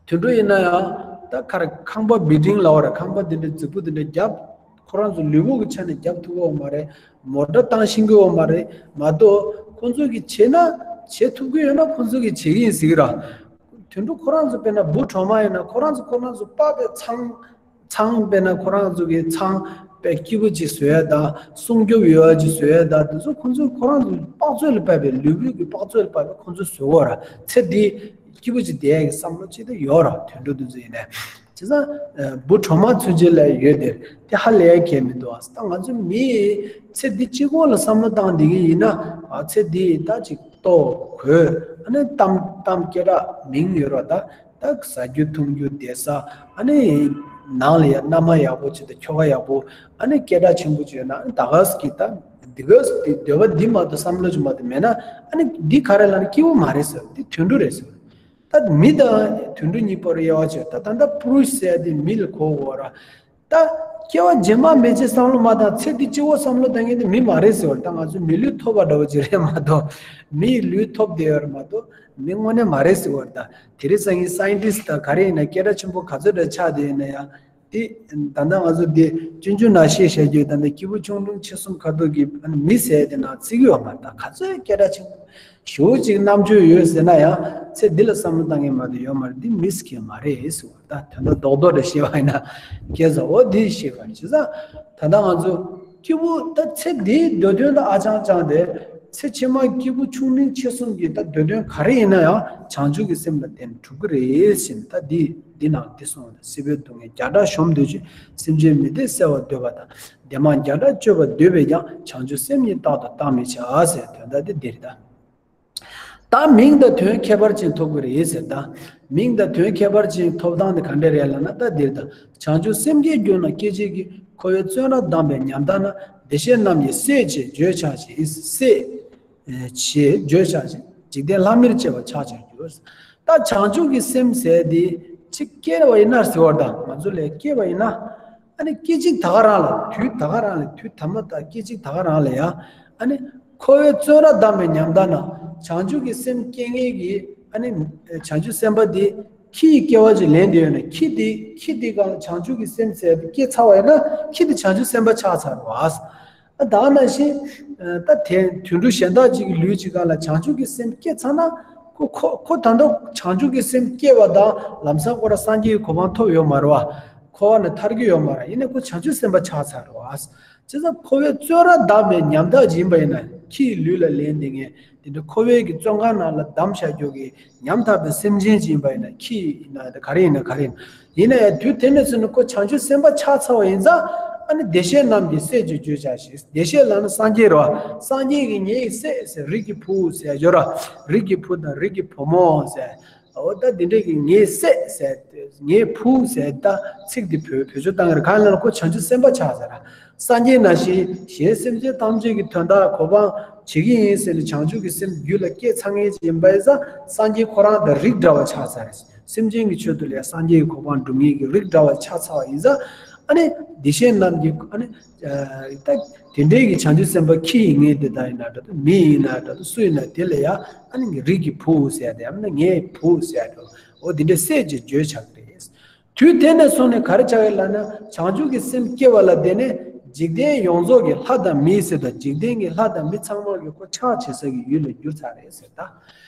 དུད་འགྲོ་ཡིན་ན་ཡང་ ད་ཁར་ཁང་པ་བིལ་ཌིང་ལབ་པ་རེད། ཁང་པ་འདི་འདྲ་རྫིག་པོ་འདི་འདྲ་རྒྱབ། ཁོ་རང་ཚོ་ལུས་པོ་གི་ཆ་ནས་རྒྱབ་ཐུབ་ཀྱི་ཡོད་མ་རེད། མོ་ཊ་བཏང་ཤེས་ཀྱི་ཡོད་མ་རེད། མ་གཏོགས་ཁོང་ཚོ་གིས་བྱས་ན་བྱེད་ཐུབ་ཀྱི་ཡོད་ན་ཁོང་ཚོ་གིས་བྱེད་ཀྱི་ཡིན་ཟེར་གྱི་ར། དུད་འགྲོ་ཁོ་རང་ཚོ་དཔེར་ན་འབུ་གྲོག་མ་ཡིན་ན་ཁོ་རང་ཚོ་ཁོ་རང་ཚོ་པགས་པའི་ཚང་། ཚང་དཔེར་ན་ཁོ་རང་ཚོ་གི་ཚང་དཔེ་སྐྱིད་པོ་ཅིག་བཟོ་ཡ་དང་སྲུང་སྐྱོབ་ཡོད་ཡ་ཅིག་བཟོ་ཡ་དང་དེ་ཚོ་ཁོ་ཚོ་ཁོ་རང་ཚོ་དཔག་ཚོད་ལ་དཔག་པའི་ལུས་པོའི་གི་དཔག་ཚོད་ལ་དཔག་པའི་ཁོ་ཚོ་བཟོ་གི་ཡོད་ར། ཚེ་འདི་སྐྱིད་པོ་ཅིག་བསྡད་ཡ་གི་བསམ་བློ་ཅིག་ད་ཡོད་ར། དུད་འགྲོ་དེ་ཚོ་ཡིན་ནའི་བྱས་ཙང་འབུ་གྲོག་མ་ཚུན་ཆད་ལ་ཡོད་དེ་དེ་ཧ་ལས་ཡ་གལ་མི་འདུག་ད་ང་ཚོ་མི་ཚེ་འདི་གཅིག་པོ་ལ་བསམ་བློ་བཏང་བསྡད་ཀྱི་ཡིན་ན་ཚེ་འདི་ད་ཅིག་ལྟོ་གོས་ཨ་ནི་གཏམ་གཏམ་སྐད་གྲགས་མིང་ཡོད་ར། ད་ད་ཟ་རྒྱུ་འཐུང་རྒྱུ་བསྡད་ས་ཨ་ནི་ནང་ལ་ཡ་མནའ་མ་ཡག་པོ་ཅིག་དང་ཁྱོ་ག་ཡག་པོ་ཨ་ནི་སྐད་གྲགས་ཆེན་པོ་ཅིག་ཡོད་ན་ཨ་ནི་ད་ག་ཟེ་གི་ད་འདི་ག་ཟེ་གི་འདོད་པ་འདི་མ་གཏོགས་བསམ་བློ་ཅིག་མ་གཏོགས་མེད་ན་ཨ་ནི་འདི་ག་རེ་ལབ་ན་སྐྱིད་པོ་མ་རེད་ཟེར། འདི་དུད་འགྲོ་རེད་ཟེར། ད་མི་དང་དུད་འགྲོ་གཉིས་བར་དབྱེ་བ་ཕྱེ་ད་ད་ལྟ་པུ་རུཤ་ཟེར་ཡ་དེ་མི་ལ་གོ་དགོས་ར། ད་སྐྱེ་བ་རྗེས་མ་མེད་ཅེས་བསམ་བློ་མ་བཏང་། ཚེ་འདི་གཅིག་པོ་བསམ་བློ་བཏང་མཁན་དེ་མི་མ་རེད་ཟེར་བ་རེད། ད་ང་ཚོ་མི་ལུས་ཐོབ་པ་འདྲ་བོ་ཅིག་རེད་མ་གཏོགས་མིའི་ལུས་ཐོབ་བསྡད་ཡོད་རེད་མ་གཏོགས་མི་དངོས་གནས་མ་རེད་ཟེར་བ་རེད། ད་དེ་རིང་སང་ཉིན་སའེན་ཊིསི་ཊི་དང་ག་རེ་ཡིན་ན་སྐད་གྲགས་ཆེན་པོ་ག་ཚོད་འདྲ་ཆགས་བསྡད་ཡོད་ན་ཡང་དེ་ད་ལྟ་ང་ཚོ་འདི་སྤྱོད་འཇུག་ནང་བཤད་བཤད་རྒྱུ་ད་ལྟ་སྐྱེས་བུ་ཆུང་འབྲིང་ཆེ་གསུམ་ཁ་ཐུག་གི་མི་ཟེར་དེ་ནང་བརྩི་གི་ཡོད་མ་རེད། ད་ག་ཚོད་སྐད་གྲགས་ཆེན་པོ་ཞེ་པོ་ཅིག་རྣམ་དཔྱོད་ཡོད་ཟེར་ན་ཡང་ཚེ་འདི་ལ་བསམ་བློ་བཏང་མཁན་མ་གཏོགས་ཡོད་མ་རེད། འདི་མི་ཟེར་མཁན་མ་རེད་ཟེར་བ་ད་དོན་དག་རྡོག་རྡོག་འདྲ་བཤད་པ་ཡིན་ན་སྐལ་བཟང་འོ་འདི་ཤེས་པ་རེད། བྱས་ཙང་ད་ལྟ་ང་ཚོ་སྐྱེས་བུ་ད་ཚེ་འདིའི་འདོད་དོན་ད་ཨ་ཅང་ཅང་དེ་ཚེ་ཕྱི་མ་སྐྱེས་བུ་ཆུང་འབྲིང་ཆེ་གསུམ་གྱི་ད་འདོད་དོན་ག་རེ་ཡིན་ན་ཡང་བྱང་ཆུབ་ཀྱི་སེམས་ལ་བརྟེན་འགྲུབ་ཀྱི་རེད་ཟེར་ནས་ད་འདི་འདི་ནང་འདི་གསུངས་པ་ད་སྲིད་པའི་སྡུག་བསྔལ་བརྒྱ་ཕྲག་གཞོམ་འདོད་ཀྱི། སེམས་ཅན་མི་བདེ་བསལ་བར་འདོད་པ་དང་། བདེ་མང་བརྒྱ་ཕྲག་སྤྱོད་པར་འདོད་པས་ཀྱང་། བྱང་ཆུབ་སེམས་ཉིད་རྟག་ཏུ་བརྟག་མི་བྱ་ཟེར་དོན་དག་དེ་འདི་རེད་ད། ད་མིང་དང་དོན་ཁྱད་པར་ཅན་ཐོབ་ཀྱི་རེད་ཟེར་ད། མིང་དང་དོན་ཁྱད་པར་ཅན་ཐོབ་སྟངས་དེ་ག་འདྲ་རེད་ལབ་ན་ད་འདིར་ད། བྱང་ཆུབ་སེམས་བསྐྱེད་གྱུར་ན་སྐད་ཅིག་གིས། འཁོར་བའི་བཙོན་རར་བསྡམས་པའི་ཉམས་དག་ན། བདེ་གཤེགས་རྣམས་ཀྱི་སྲས་བཅས་བརྗོད་བྱ་ཞིང་། སྲས་ཞེས་བརྗོད་བྱ་ཞིང་། འཇིག་རྟེན་ལྷ་མིར་བཅས་པ་ཕྱག་བྱར་འགྱུར། ད་བྱང་ཆུབ་ཀྱི་སེམས་ཟེར་དེ་ཅིག་སྐྱེ་བ་ཡིན་ན་ཟེར་བ་དང་ང་ཚོ་ལ་སྐྱེ་བ་ཡིན་ན། ཨ་ནི་སྐད་ཅིག་ད་ག་རང་ལ་དུས་ད་ག་རང་ལ་དུས་ཐ་མ་ད་སྐད་ཅིག་ད་ག་རང་ལ་ཡང་ཨ་ནི་འཁོར་བའི་བཙོན་རར་བསྡམས་པའི་ཉམས་དག་ན། བྱང་ཆུབ་ཀྱི་སེམས་སྐྱེ་མཁན་གྱི་ཨ་ནི་བྱང་ཆུབ་སེམས་དཔའ་དེ་ཁྱི་ཡི་སྐྱེ་བ་ཅིག་ལེན་བསྡད་ཡོད་ན་ཁྱི་དེ་ཁྱི་དེ་གང་བྱང་ཆུབ་ཀྱི་སེམས་ཟེར་དེ་སྐྱེ་ཚར་བ་ཡིན་ན་ཁྱི་དེ་བྱང་ཆུབ་སེམས་དཔའ་ཆགས་ཚར་བ། ད་ག་ནང་བཞིན་ད་དེ་དུད་འགྲོ་གཞན་དག་ཅིག་གི་ལུས་ཅིག་གང་ལ་བྱང་ཆུབ་ཀྱི་སེམས་སྐྱེ་ཚར་ན་ཁོ་ཁོ་ཁོ་ད་ལྟ་བྱང་ཆུབ་ཀྱི་སེམས་སྐྱེ་བ་དང་ལམ་སང་ཁོ་རང་སངས་རྒྱས་ཀྱི་གོ་འཕང་ཐོབ་ཡོད་མ་རེད་བ། འཁོར་བ་ནས་ཐར་གྱི་ཡོད་མ་རེད། ཡིན་ནའི་ཁོ་བྱང་ཆུབ་སེམས་དཔའ་ཆགས་ཚར་བ། བྱས་ཙང་འཁོར་བའི་བཙོན་རར་བསྡམས་པའི་ཉམ་ཐག་ཅིག་ཡིན་པ་ཡིན་ན་ཁྱི་ཡི་ལུས་ལ་ལེན་བསྡད་མཁན་དེ་འདྲ་འཁོར་བའི་གི་བཙོན་ཁང་ནང་ལ་བསྡམས་བཞག་རྒྱུ་གི་ཉམ་ཐག་པའི་སེམས་ཅན་ཅིག་ཡིན་པ་ཡིན་ན་ཁྱི་ཡིན་ན་ག་རེ་ཡིན་ན་ག་རེ་ཡིན་ན་ཡིན་ན་ཡང་དུས་དེ་ནས་བཟུང་ནས་ཁོ་བྱང་ཆུབ་སེམས་དཔའ་ཆགས་ཚར་བ་ཡིན་ཙང་ཨ་ནི་བདེ་གཤེགས་རྣམས་ཀྱི་སྲས་ཀྱི་བརྗོད་བྱ་ཞིང་། བདེ་གཤེགས་ལབ་ན་སངས་རྒྱས་རེད་བ། སངས་རྒྱས་ཀྱི་ངའི་སྲས་ཟེར་རིགས་ཀྱི་བུ་ཟེར་ཡ་ཡོད་ར། རིགས་ཀྱི་བུ་དང་རིགས་ཀྱི་བུ་མོ་ཟེར། འོ་ད་འདི་འདྲས་ཀྱི་ངའི་སྲས་ཟེར་ངའི་བུ་ཟེར་ད་ཚིག་འདི་བོད་བེད་སྤྱོད་བཏང་གི་རེད། གང་ལབ་ན་ཁོ་བྱང་ཆུབ་སེམས་དཔའ་ཆགས་ཟེར་ར། སངས་རྒྱས་ནང་བཞིན་གཞན་སེམས་ཅན་ཐམས་ཅད་ཀྱི་དོན་དག་གོ་འཕང་བྱེད་ཀྱི་ཡིན་ཟེར་ནས་བྱང་ཆུབ་ཀྱི་སེམས་རྒྱུད་ལ་སྐྱེས་ཚར་མཁན་ཅིག་ཡིན་པ་ཡིན་ཙང་སངས་རྒྱས་ཁོ་རང་དང་རིགས་འདྲ་བ་ཆགས་ཚར་རེད། སེམས་ཅན་གྱི་ཆེད་དུ་ལས་སངས་རྒྱས་ཀྱི་གོ་འཕང་སྒྲུབ་མཁན་གྱི་རིགས་འདྲ་བ་ཆགས་ཚར་བ་ཡིན་ཙང་ཨ་ནི་བདེ་གཤེགས་རྣམས་ཀྱི་ཨ་ནི་ད་དེ་འདྲའི་གི་བྱང་ཆུབ་སེམས་དཔའ་ཁྱི་ཡིན་མཁན་དེ་དག་ཡིན་ན་འདྲ་འདུག་མི་ཡིན་ན་འདྲ་འདུག་སུ་ཡིན་ན་དེ་ལ་ཡང་ཨ་ནི་རིགས་ཀྱི་བུ་ཟེར་ཡ་དེ་ཡང་ན་ངའི་བུ་ཟེར་ཡ་འདྲ་འོ་དེ་འདྲའི་སྲས་ཀྱི་བརྗོད་བྱ་གི་རེད། དུས་དེ་ནས་བཟུང་ནས་ག་རེ་ཆགས་ཡོད་ལབ་ན་བྱང་ཆུབ་ཀྱི་སེམས་སྐྱེ་བ་ལ་བརྟེན་ནས་འཇིག་རྟེན་ཡོངས་རྫོགས་ཀྱི་ལྷ་དང་མི་ཟེར་དང་འཇིག་རྟེན་གྱི་ལྷ་དང་མི་ཚང་མ་གི་ཁོ་ཕྱག་བྱེད་ས་གི་ཡུལ་ལ་གྱུར་ཚར་རེད་ཟེར་ད།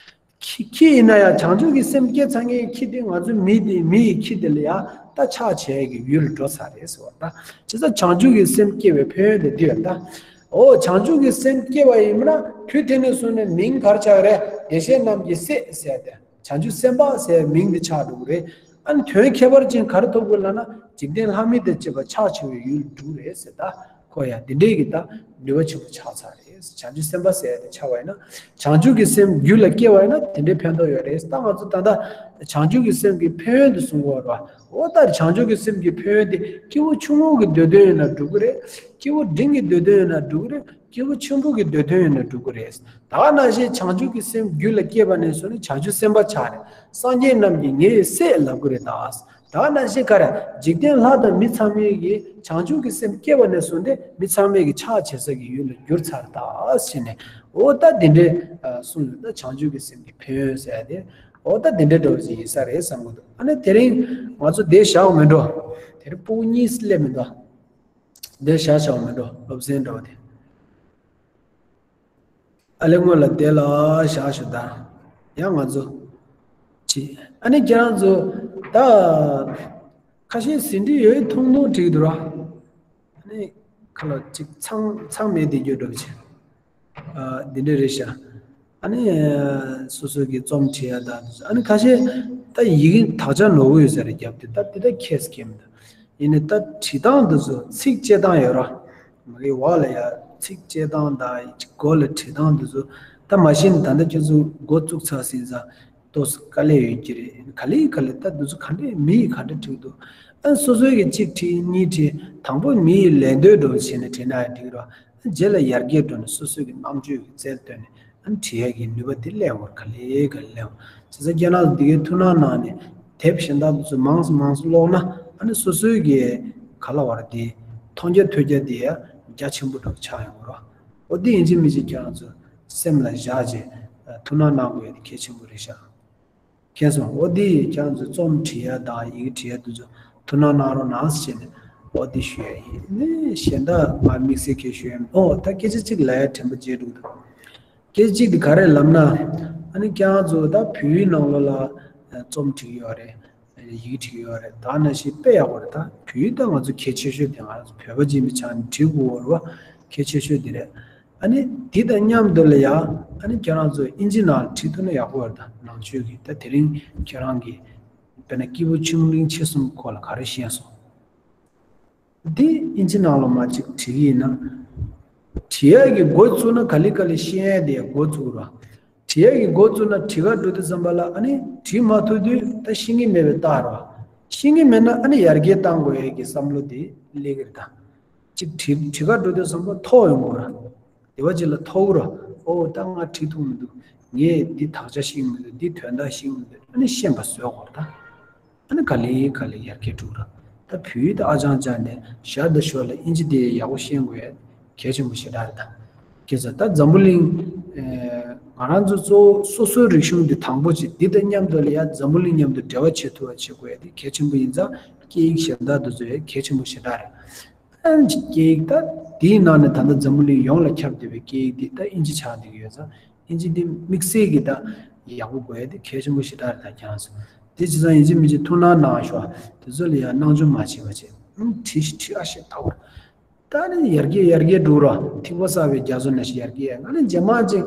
ཁྱི་ཁྱི་ཡིན་ན་ཡང་བྱང་ཆུབ་ཀྱི་སེམས་སྐྱེ་ཚར་མཁན་ཁྱི་དེ་ང་ཚོའི་མི་དེ་མི་ཡི་ཁྱི་དེ་ལ་ཡང་ད་ཕྱག་བྱེད་ཀྱི་ཡུལ་ལ་འགྲོ་ཚར་རེད་ཟེར་བ་ད། བྱས་ཙང་བྱང་ཆུབ་ཀྱི་སེམས་སྐྱེ་བའི་ཕན་ཡོན་དེ་འདི་ཡོད་ད། འོ་བྱང་ཆུབ་ཀྱི་སེམས་སྐྱེ་བ་ཡིན་ན་དུས་དེ་ནས་བཟུང་ནས་མིང་ག་རེ་ཆགས་རེད། བདེ་གཤེགས་རྣམས་ཀྱི་སྲས་ཟེར་ཏེ། བྱང་ཆུབ་སེམས་དཔའ་ཟེར་མིང་འདི་ཆགས་འགྲོ་གི་རེད། ཨ་ནི་དོན་ཁྱད་པར་ཅན་ག་རེ་ཐོབ་དགོས་ལབ་ན་འཇིག་རྟེན་ལྷ་མི་དང་བཅས་པ་ཕྱག་བྱེད་པའི་ཡུལ་འགྲོ་གི་རེད་ཟེར་ད། ཁོ་ཡང་འདི་འདྲའི་གི་ད་ནུས་པ་ཆེན་པོ་ཆགས་ཚར་རེད། བྱང་ཆུབ་སེམས་དཔའ་ཟེར་ཡ་དེ་ཆགས་པ་ཡིན་ན་བྱང་ཆུབ་ཀྱི་སེམས་རྒྱུད་ལ་སྐྱེ་བ་ཡིན་ན་དེ་འདྲའི་ཕན་ཐོགས་ཡོད་རེད། ད་ང་ཚོ་ད་ལྟ་བྱང་ཆུབ་ཀྱི་སེམས་ཀྱི་ཕན་ཡོན་དུ་གསུང་གི་ཡོད་རེད་བ། འོ་ད་བྱང་ཆུབ་ཀྱི་སེམས་ཀྱི་ཕན་ཡོན་དེ་སྐྱེ་བོ་ཆུང་ངུ་གི་འདོད་དོན་ཡིན་ན་འགྲུབ་གི་རེད། སྐྱེ་བོ་འབྲིང་གི་འདོད་དོན་ཡིན་ན་འགྲུབ་གི་རེད། སྐྱེས་བུ་ཆེན་པོ་གི་འདོད་དོན་ཡིན་ན་འགྲུབ་ཀྱི་རེད། ད་ག་ནང་བཞིན་བྱང་ཆུབ་ཀྱི་སེམས་རྒྱུད་ལ་སྐྱེས་པ་ནས་བཟུང་ནས་བྱང་ཆུབ་སེམས་དཔའ་ཆགས་རེད། སངས་རྒྱས་རྣམས་ཀྱིས་ངའི་སྲས་ལབ་ཀྱི་རེད་ད། ད་ག་ནང་བཞིན་ག་རེ་འཇིག་རྟེན་ལྷ་དང་མི་ཚང་མས་ཀྱིས་བྱང་ཆུབ་ཀྱི་སེམས་སྐྱེས་པ་ནས་བཟུང་སྟེ་མི་ཚང་མས་ཀྱིས་ཕྱག་བྱེད་ས་ཀྱི་ཡུལ་ལ་གྱུར་ཚར་ད་ཟེར་ནས་འོ་ད་འདི་འདྲའི་གསུངས་ཡོད། ད་བྱང་ཆུབ་ཀྱི་སེམས་ཀྱི་ཕན་ཡོན་ཟེར་ཡ་དེ། འོ་ད་དེ་འདྲ་འདྲ་བོ་ཞིག་ཡིན་ས་རེད་བསམ་གི་འདུག་ཨ་ནི་དེ་རིང་ང་ཚོ་དེ་བཞག་མི་འགྲོ། དེ་རིང་སྤུ་གུ་གཉིས་སླེབས་མི་འདུག་དེ་བཞག་བཞག་མི་འགྲོ་སློབ་ཚན་འདྲ་བོ་དེ། ཨ་ལེ་སྔོན་ལ་དེ་ལ་བཞག་ཞུ་ད། ཡང་ང་ཚོ་ཅི་ཨ་ནི་ཁྱེད་རང་ཚོ་ད་ཁ་ཤས་ཟིན་བྲིས་ཡོད་ཐུང་ཐུང་བྲིས་འདུག་ར། ཨ་ནི་ཁ་ལ་ཅིག་ཚང་ཚང་མེད་དེ་རྒྱུ་འགྲོ་བྱེད། འདི་འདྲ་རེད་ཤག་ཨ་ནི་སོ་སོ་གི་རྩོམ་བྲིས་ཡ་དང་དེ་ཚོ་ཨ་ནི་ཁ་ཤས་ད་ཡི་གེ་དག་ཆ་ནོར་གི་ཡོད་ས་རེད། རྒྱབ་དེ་ད་དེ་ད་ཁྱེད་སྐྱེམ་ད་ཡིན་ནི་ད་བྲིས་སྟངས་དེ་ཚོ་ཚིགས་བཅད་སྟངས་ཡོད་ར། མ་གི་བག་ལ་ཡ་ཚིགས་བཅད་སྟངས་དང་མགོ་ལ་བྲིས་སྟངས་དེ་ཚོ་ད་མ་གཞི་ནས་ད་ལྟ་ཁྱེད་ཚོ་འགོ་བཙུགས་ཚར་ཟིན་ཙང་ཏོག་ཙམ་དཀའ་ལས་ཡོད་ཀྱི་རེད། ག་ལེ་ག་ལེ་ད་དེ་ཚོ་ག་འདྲས་མི་ཡིས་ག་འདྲས་བྲིས་འདུག་ཨ་སོ་སོའི་གི་གཅིག་བྲིས་གཉིས་བྲིས་དང་པོ་མི་ཡིས་ལད་ཟློས་འགྲོ་བྱས་ནས་བྲིས་ན་ཡང་འགྲིག་ར། རྗེས་ལ་ཡར་རྒྱས་འགྲོ་ནས་སོ་སོའི་གི་རྣམ་དཔྱོད་ཀྱི་རྩལ་བཏོན་ནས་ཨ་ནི་བྲིས་ཡས་ཀྱི་ནུས་པ་དེ་སླེབས་འོང་། ག་ལེ་ག་ལེ་སླེབས་འོང་། བྱས་ཙང་ཁྱེད་རང་ཚོ་འདི་གའི་ཐུགས་སྣང་གནང་ནས་དེབ་གཞན་དག་དེ་ཚོ་མང་ཙམ་མང་ཙམ་ཀློག་ན་ཨ་ནི་སོ་སོའི་གི་ག་ལ་བར་དེ་མཐོང་རྒྱ་ཐོས་རྒྱ་དེ་ཡང་རྒྱ་ཆེན་པོ་འགྲོ་ཆགས་ཡོང་གི་རེད། འོ་དེ་ཡིན་གཅིག་མིན་གཅིག་ཁྱེད་རང་ཚོ་སེམས་ལ་བཞག་བྱས་ཐུགས་སྣང་གནང་དགོས་ཡ་དེ་གལ་ཆེན་པོ་རེད་ཤག་མཁྱེན་སོང་། འོ་འདི་ཁྱེད་རང་ཚོས་རྩོམ་བྲིས་ཡ་དང་ཡི་གེ་བྲིས་ཡ་དེ་ཚོ་ཐུགས་སྣང་གནང་རོགས་གནང་ཟེར་ནས་འོ་འདི་ཞུ་ཡ་ཡིན། ནི་གཞན་དག་ང་དམིགས་བསལ་གྱི་ཞུ་ཡ་མེད། ཨོ་ད་སྐད་ཆ་གཅིག་ལབ་ཡ་དྲན་པ་བརྗེད་འདུག་སྐད་ཆ་གཅིག་དེ་ག་རེ་ལབ་ན། ཨ་ནི་ཁྱེད་རང་ཚོ་ད་བོད་ཡིག་ནང་ལོགས་ལ་རྩོམ་བྲིས་ཡོད་རེད། ཡི་གེ་བྲིས་ཡོད་རེད། ད་ནང་བཞིན་དཔེ་ཡག་པོ་རེད། ད་བོད་ཡིག་ད་ང་ཚོ་གལ་ཆེ་ཤོས་དེ་ང་རང་ཚོ་བོད་པ་ཅིག་ཡིན་པའི་ཆ་ནས་བྲིས་དགོས་པ་རེད་བ། གལ་ཆེ་ཤོས་དེ་རེད། ཨ་ནི་དེ་དང་མཉམ་དུ་ལ་ཡ་ཨ་ནི་ཁྱེད་རང་ཚོ་ཨིན་ཇི་ནང་བྲིས་ཐུབ་ན་ཡག་པོ་རེད། ད་ནང་ཆོས་ཀྱི་ད་དེ་རིང་ཁྱེད་རང་གི་དཔེར་ན་སྐྱེས་བུ་ཆུང་འབྲིང་ཆེ་གསུམ་སྐོར་ལ་ག་རེ་བཤད་སོང་། འདི་ཨིན་ཇི་ནང་ལ་མ་ཅིག་བྲིས་ཡིན་ན། བྲིས་ཡས་ཀྱི་འགོ་བཙུགས་ན་ག་ལེ་ག་ལེ་ཤེས་ཡས་དེ་འགོ་བཙུགས་ར། བྲིས་ཡས་ཀྱི་འགོ་བཙུགས་ན་བྲིས་ག་འགྲོ་དུས་ཙམ་པ་ལ་ཨ་ནི་བྲིས་མ་ཐུབ་དུས་ད་ཤེས་ཀྱི་མེད་པའི་རྟགས་ར། ཤེས་ཀྱི་མེད་ན་ཨ་ནི་ཡར་རྒྱས་གཏང་དགོས་ཡས་ཀྱི་བསམ་བློ་དེ་སླེབས་ཀྱི་རེད་ད། ཅིག་བྲིས་བྲིས་ག་འགྲོ་དུས་ཙམ་པ་ཐོག་ཡོང་དགོས་ར། དེ་བ་ཅིག་ལ་ཐོག་ར། ཨོ་ད་ང་བྲིས་ཐུབ་མི་འདུག་ངས་འདི་དག་ཆ་ཤེས་མི་འདུག་འདི་དོན་དག་ཤེས་མི་འདུག་ཨ་ནི་ཤེས་པ་བཟོས་དགོས་ར་ད། ཨ་ནི་ག་ལེ་ག་ལེ་ཡར་རྒྱས་འགྲོ་ར། ད་བོད་ཡིག་ད་ཨ་ཅང་ཅང་ནས་ཞར་དང་ཞོར་ལ་ཨིན་ཇི་དེ་ཡག་པོ་ཤེས་དགོས་ཡ་གལ་ཆེན་པོ་ཞེ་དྲག་རེད་ད། ཁྱེད་ཚོ་ད་འཛམ་བུ་གླིང་ཨེ་ང་རང་ཚོ་གཙོ་བོ་སོ་སོའི་རིག་གཞུང་འདི་དང་པོ་བྱེད། འདི་དང་མཉམ་དུ་ལ་ཡ་འཛམ་བུ་གླིང་མཉམ་དུ་འབྲེལ་བ་བྱེད་ཐུབ་པ་བྱེད་དགོས་ཡ་དེ་གལ་ཆེན་པོ་ཡིན་ཙང་སྐད་ཡིག་གཞན་དག་དེ་ཚོ་ཡ་གལ་ཆེན་པོ་ཞེ་དྲག་རེད། ཨ་ནི་སྐད་ཡིག་ད་དེའི་ནང་ནས་ད་ལྟ་འཛམ་བུ་གླིང་ཡོངས་ལ་ཁྱབ་བསྡད་པའི་སྐད་ཡིག་འདི་ད་ཨིན་ཇི་ཆགས་བསྡད་ཀྱི་ཡོད་ཙང་། ཨིན་ཇི་འདི་དམིགས་བསལ་གྱི་ད་ཡག་པོ་དགོས་ཡ་དེ་གལ་ཆེན་པོ་ཞེ་དྲག་རེད་ད་ཁྱེད་རང་ཚོ། དེ་བྱས་ཙང་ཡིན་གཅིག་མིན་གཅིག་ཐུགས་སྣང་གནང་ཤོག་དེ་ཚོ་ལ་ཡང་སྣང་ཆུང་མ་བྱེད་པ་བྱེད། ཨང་བྲིས་ཤིག་བྲིས་ཨ་ཤེས་ད་བར། ད་ནི་ཡར་རྒྱས་ཡར་རྒྱས་འགྲོ་ར། ཐིགས་པ་བསགས་པའི་རྒྱ་མཚོ་ནང་བཞིན་ཡར་རྒྱས་ཡ། ང་ནི་རྗེས་མ་ཅིག་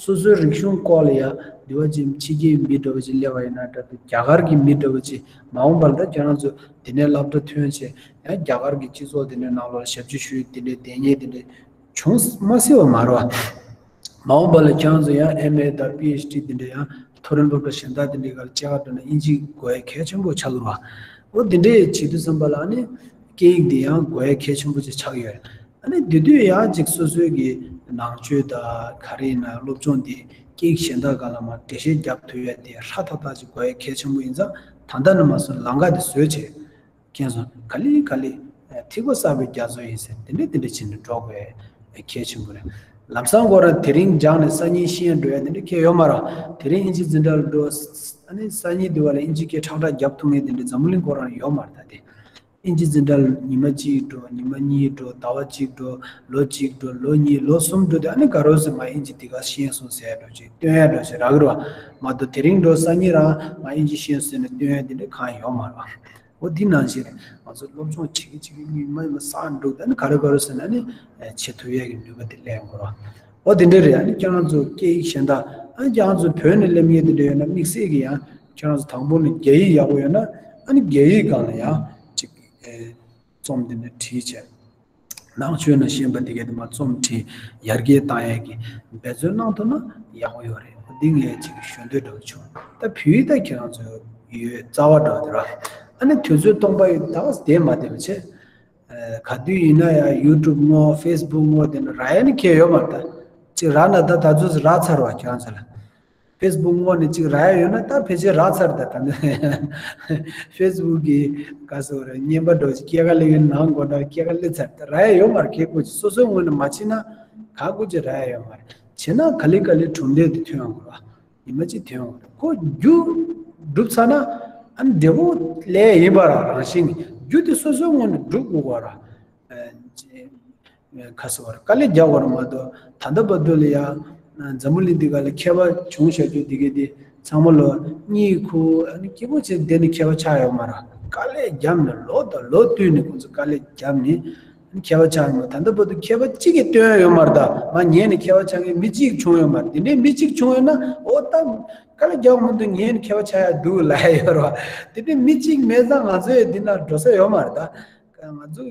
སོ་སོའི་རིག་གཞུང་སྐོར་ལ་ཡ་འདི་བ་ཅིག་ཕྱི་རྒྱལ་མི་འདྲ་བ་ཅིག་སླེབས་པ་ཡིན་ན་འདྲ་འདུག་རྒྱ་གར་གྱི་མི་འདྲ་བ་ཅིག་མ་འོངས་པར་ད་ཁྱེད་རང་ཚོ་དེ་ནས་སློབ་གྲྭ་ཐོན་བྱས་ཡང་རྒྱ་གར་གྱི་སྤྱི་ཚོགས་དེ་འདྲའི་ནང་ལོགས་ལ་ཞབས་ཕྱི་ཞུ་ཡ་དེ་འདྲའི་དེ་ཉེ་དེ་འདྲའི་བྱུང་མ་སྲིད་པ་མ་རེད་བ། མ་འོངས་པ་ལ་ཁྱེད་རང་ཚོ་ཡང་ཨེམ་ཨེ་དང་པི་ཨེཆ་ཌི་དེ་འདྲ་ཡང་མཐོ་རིམ་སློབ་གྲྭ་གཞན་དག་དེ་འདྲའི་སྒང་ལ་སྐྱེལ་ག་འགྲོ་ན་ཨིན་ཇི་དགོས་ཡ་གལ་ཆེན་པོ་ཆགས་འདུག་བ། འོ་དེ་འདྲའི་བྱེད་དུས་ཙམ་པ་ལ་ཨ་ནི་སྐད་ཡིག་འདི་ཡང་དགོས་ཡ་གལ་ཆེན་པོ་ཅིག་ཆགས་ཡོད། ཨ་ནི་དེ་དུས་ཡང་ཅིག་སོ་སོའི་གི་ནང་ཆོས་དང་ག་རེ་ཡིན་ན་སློབ་སྦྱོང་འདི་སྐད་ཡིག་གཞན་དག་སྒང་ལ་མར་འགྲེལ་བཤད་རྒྱབ་ཐུབ་ཡ་དེ་ཧྲ་ཐག་ཐག་ཅིག་དགོས་ཡ་གལ་ཆེན་པོ་ཡིན་ཙང་ད་ལྟ་ནས་མ་སོང་ལམ་ཁ་དེ་བཟོས་བྱས། མཁྱེན་སོང་། ག་ལེ་ག་ལེ། ཐིགས་པ་བསགས་པའི་རྒྱ་མཚོ་ཡིན་ཟེར་དེ་འདྲ་དེ་འདྲ་བྱས་ནས་འགྲོ་དགོས་གལ་ཆེན་པོ་རེད། ལམ་སང་ཁོ་རང་དེ་རིང་སྦྱངས་ནས་སང་ཉིན་ཤེས་འགྲོ་ཡ་དེ་འདྲ་གལ་ཡོད་མ་རེད། དེ་རིང་ཨིན་ཇི་འཛིན་གྲྭ་ལ་འགྲོ། ཨ་ནི་སང་ཉིན་དེ་བ་ལ་ཨིན་ཇི་སྐད་ཁྲག་ཁྲག་རྒྱབ་ཐུབ་མཁན་དེ་འདྲ་འཛམ་བུ་གླིང་ཁོ་རང་ཡོད་མ་རེད་ད་དེ། ཨིན་ཇི་འཛིན་གྲྭ་ལ་ཉི་མ་གཅིག་འགྲོ། ཉི་མ་གཉིས་འགྲོ། ཟླ་བ་གཅིག་འགྲོ། ལོ་གཅིག་འགྲོ། ལོ་གཉིས་ལོ་གསུམ་འགྲོ་དུས་ཨ་ནི་ག་རེ་ཟེར་ང་ཨིན་ཇི་དེ་ག་ཤེས་སོང་ཟེར་འགྲོ་ཅིག་སྟོན་ཡ་འགྲོ་ཞིག་རག་གི་རེད་བ། མ་གཏོགས་དེ་རིང་འགྲོ་སང་ཉིན་རང་ང་ཨིན་ཇི་ཤེས་སོང་ཟེར་ནས་སྟོན་ཡ་དེ་འདྲ་གང་ཡོད་མ་རེད་བ། འོ་འདི་ནང་བཞིན་རེད། ང་ཚོ་སློབ་སྦྱོང་བྱེད་ཀྱི་བྱེད་ཀྱི་མི་མ་ཡིན་པ་བསགས་འགྲོ་ད་ནི་ག་རེ་ག་རེ་ཟེར་ན་ནི་བྱེད་ཐུབ་ཡས་ཀྱི་ནུས་པ་དེ་སླེབས་དགོས་རེད། འོ་དེ་འདྲ་རེད། ཨ་ནི་ཁྱེད་རང་ཚོ་སྐད་ཡིག་གཞན་དག་ཨ་ནི་ཁྱེད་རང་ཚོ་བོད་ནས་སླེབས་མཁན་དེ་འདྲ་ཡོད་ན་དམིགས་བསལ་གྱི་ཡང་ཁྱེད་རང་ཚོ་དང་པོ་ནས་རྒྱ་ཡིག་ཡག་པོ་ཡོད་ན་ཨ་ནི་རྒྱ་ཡིག་སྒང་ལ་ཡང་ཅིག་རྩོམ་དེ་འདྲ་བྲིས་བྱས། ནང་ཆོས་ནང་ཤེས་པ་དེ་གས་དེ་མ་རྩོམ་བྲིས་ཡར་རྒྱས་བཏང་ཡས་ཀྱི་འབད་བརྩོན་གནང་ཐུབ་ན་ཡག་པོ་ཡོད་རེད། འདི་ངས་ཅིག་ཞུ་འདོད་འདྲ་བོ་བྱུང་། ད་བོད་ཡིག་ད་ཁྱེད་རང་ཚོ་ཡོད་རྩ་བ་འདྲ་བོ་དེ་ར། ཨ་ནི་དུས་ཚོད་སྟོང་པ་ཡོད་ད་བསྡད་མ་བསྡད་པ་བྱས། ག་དུས་ཡིན་ན་ཡང་ཡུ་ཊུབ་སྔོག་ཧྥེ་སི་བུག་སྔོག་དེ་ནི་རག་ཡ་ནི་ཁྱད་ཡོད་མ་རེད་ད། ཅིག་རག་ན་ད་ད་ཚོད་རག་ཚར་བ་ཁྱེད་རང་ཚོ་ལ། ཧྥེ་སི་བུག་སྔོག་ནས་ཅིག་རག་ཡ་ཡོད་ན་ད་ཕལ་ཆེར་རག་ཚར་ད་ད་ནི། ཧྥེ་སི་བུག་གི་ག་སོ་རེད་བརྙན་པར་འདྲ་བོ་ཅིག་སྐྱེལ་ག་སླེབས་ཡོད་ནང་སྒོ་འདྲ་སྐྱེལ་ག་སླེབས་ཚར་ད་རག་ཡ་ཡོད་མ་རེད། ཁྱེད་ཀོ་ཅིག་སོ་སོའི་ངོས་ནས་མ་བྱེད་ན་ག་ཀོ་ཅིག་རག་ཡ་ཡོད་མ་རེད། བྱེད་ན་ག་ལེ་ག་ལེ་གྲུབ་འབྲས་དེ་ཐོན་ཡོང་གི་རེད། ཉི་མ་གཅིག་ཐོན་ཡོང་གི་རེད། ཁོ་རྒྱུ་སྒྲུབ་ཚར་ན་ཨ་ནི་འབྲས་བུ་ལས་ཡིན་པ་ར། རང་བཞིན་གྱི་རྒྱུ་དེ་སོ་སོའི་ངོས་ནས་སྒྲུབ་དགོས་པ་ར། ཁ་སོ་བར་དཀའ་ལས་རྒྱག་པར་མ་གཏོགས། ད་ལྟ་བར་དུ་ལ་ཡང་འཛམ་བུ་གླིང་འདི་ག་ལ་མཁས་པ་བྱུང་བཞག་རྒྱུ་འདི་གས་དེ་ཚང་མ་ལོ་གཉིད་ཁུག་ཨ་ནི་སྐྱིད་པོ་བྱས་བསྡད་ནས་མཁས་པ་ཆགས་ཡོད་མ་རེད། དཀའ་ལས་བརྒྱབ་ནས་ལོ་དང་ལོ་བསྟུད་ནས་ཁོང་ཚོ་དཀའ་ལས་བརྒྱབ་ནས་ཨ་ནི་མཁས་པ་ཆགས་ཡོད་མ་རེད། ད་ལྟ་བར་དུ་མཁས་པ་གཅིག་གིས་བཏོན་ཡོད་མ་རེད། ད་མ་ཉན་ནས་མཁས་པ་ཆགས་མཁན་མི་གཅིག་བྱུང་ཡོད་མ་རེད། དེ་འདྲའི་མི་གཅིག་བྱུང་ཡོད་ན་འོ་ད་དཀའ་ལས་རྒྱག་མི་འདུག་ཉན་ནས་མཁས་པ་ཆགས་ཡ་འདུག་ལབ་ཡ་ཡོད་རེད་བ། དེ་འདྲའི་མི་གཅིག་མེད་ཙང་ང་ཚོས་འདི་ན་འགྲོ་ས་ཡོད་མ་རེད། ད་ང་ཚོ་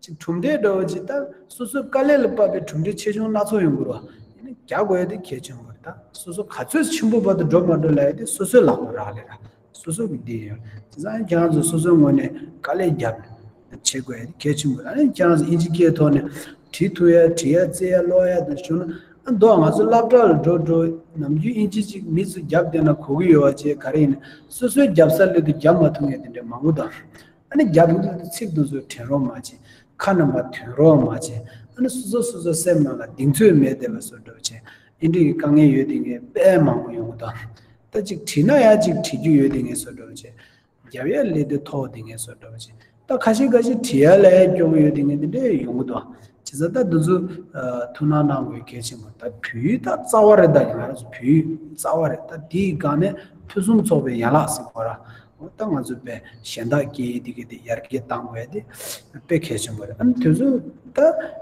ཅིག་གྲུབ་འབྲས་འདྲ་བོ་ཅིག་ད་སོ་སོའི་དཀའ་ལས་ལ་དཔག་པའི་གྲུབ་འབྲས་ཆེ་ཆུང་སྣ་ཚོགས་ཡོང་གི་རེད་བ། ཡིན་ན་རྒྱག་དགོས་ཡ་དེ་གལ་ཆེན་པོ་རེད། ད་སོ་སོ་ག་ཚོད་ཆེན་པོ་བར་དུ་འགྲོ་མ་འགྲོ་ལབ་ཡ་དེ་སོ་སོའི་ལག་པ་རག་ལས་ར། སོ་སོ་གི་འདི་ཡིན། བྱས་ཙང་ཁྱེད་རང་ཚོ་སོ་སོའི་ངོས་ནས་དཀའ་ལས་རྒྱབ་ནས་བྱེད་དགོས་ཡ་དེ་གལ་ཆེན་པོ་རེད། ཨ་ནི་ཁྱེད་རང་ཚོ་ཨིན་ཇི་སྐད་ཐོག་ནས་བྲིས་ཐུབ་ཡ་བྲིས་ཡ་རྩེ་ཡ་ཀློག་ཡ་དང་བྱུང་ན་ཨ་མདོ་ང་ཚོ་སློབ་གྲྭ་ལ་འགྲོ་འགྲོ་ནམ་རྒྱུན་ཨིན་ཇི་ཅིག་མི་ཚོ་རྒྱབ་བསྡད་ན་གོ་གི་ཡོད་བ། བྱས་ག་རེ་ཡིན་ན་སོ་སོའི་རྒྱབ་ས་སླེབས་དུས་རྒྱབ་མ་ཐུབ་མཁན་དེ་འདྲ་མང་པོ་དང་། ཨ་ནི་རྒྱབ་ཡོང་དུས་ཚིག་དེ་ཚོ་དྲན་རོགས་མ་བྱེད། ཁ་རྣམ་པ་ཐོན་རོགས་མ་བྱེད། ཨ་ནི་སོ་སོ་སོ་སོ་སེམས་ནང་ལ་གདེང་ཚོད་མེད་བསྡད་པ་བཟོ་འདྲ་བྱེད། ཨེ་འདྲ་གི་དཀའ་ངལ་ཡོད་དེ་ངས་དཔེ་མང་པོ་ཡོང་གི་འདུག་ད་ཅིག་བྲིས་ན་ཡང་ཅིག་བྲིས་རྒྱུ་ཡོད་དེ་ངས་བཟོ་འདྲ་བྱེད། རྒྱབ་ཡ་སླེབས་དུས་ཐོག་དེ་ངས་བཟོ་འདྲ་བྱེད། ད་ཁ་ཤས་ཁ་ཤས་བྲིས་ཡ་ལ་ཡ་སྐྱོ་པོ་ཡོད་དེ་ངས་དེ་འདྲ་ཡོང་གི་འདུག་བྱས་ཙང་ད་འདི་ཚོ་ཐུགས་སྣང་གནང་དགོས་གལ་ཆེན་པོ། ད་བོད་ཡིག་ད་རྩ་བ་རེད། ད་ང་རང་ཚོ་བོད་ཡིག་རྩ་བ་རེད། ད་དེའི་སྒང་ནས་ཕུན་སུམ་ཚོགས་པའི་ཡན་ལག་ཟེར་བ་ར། འོ་ད་ང་ཚོ་དཔེ་གཞན་དག་སྐད་ཡིག་དེ་གི་དེ་ཡར་རྒྱས་གཏང་དགོས་ཡ་དེ་དཔེ་གལ་ཆེན་པོ་རེད། ཨ་ནི་དུས་ཚོད་ད་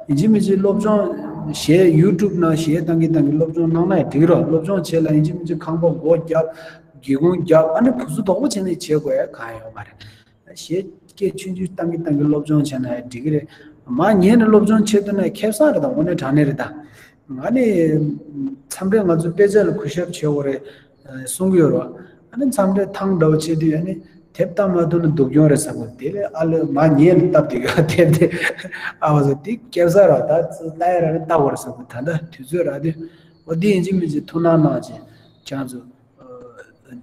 ཡིན་གཅིག་མིན་གཅིག་སློབ་སྦྱོང་གཞས་ཡུ་ཊུབ་ནང་གཞས་བཏང་གི་བཏང་གི་སློབ་སྦྱོང་གནང་ན་ཡང་འགྲིག་རོགས། སློབ་སྦྱོང་བྱས་ལ་ཡིན་གཅིག་མིན་གཅིག་ཁང་པ་སྒོ་བརྒྱབ་སྒེའུ་ཁུང་བརྒྱབ་ཨ་ནི་བུ་སུ་དོག་པོ་བྱས་ནས་བྱེད་དགོས་ཡ་གང་ཡོད་མ་རེད། གཞས་སྐད་ཆུང་ཆུང་བཏང་གི་བཏང་གི་སློབ་སྦྱོང་བྱས་ན་ཡང་འགྲིག་གི་རེད། མ་ཉན་ནས་སློབ་སྦྱོང་བྱེད་ཐུབ་ན་ཁེ་བཟང་རེད། ད་དངོས་གནས་དྲང་གནས་རེད། ད་ང་ནི་མཚམས་རེ་ང་ཚོ་དཔེ་ཆ་ལ་གུས་ཞབས་བྱེད་དགོས་རེད་གསུང་གི་ཡོད་རེད། ཨ་ནི་མཚམས་རེ་ཐང་འདྲ་བོ་བྱེད་དུས་ཨ་ནི་དེབ་ལྟ་མ་ཐུབ་ན་སྡུག་གྱོང་རེད་བསམ་གི། དེ་ལས་ཨ་ལས་མ་ཉན་ནས་བཏབ་བསྡད་ཡོད། དེབ་དེ་ཨ་བ་ཟེར་དེ་སྐྱེལ་ས་ར་ད་ལྟ་ཡ་ར་ལྟ་དགོས་རེད་བསམ་གི། ད་ལྟ་དུས་ཚོད་རག་དུས་འོ་དེ་ཡིན་གཅིག་མིན་གཅིག་ཐུགས་སྣང་གནང་བྱས་ཁྱེད་ཚོ།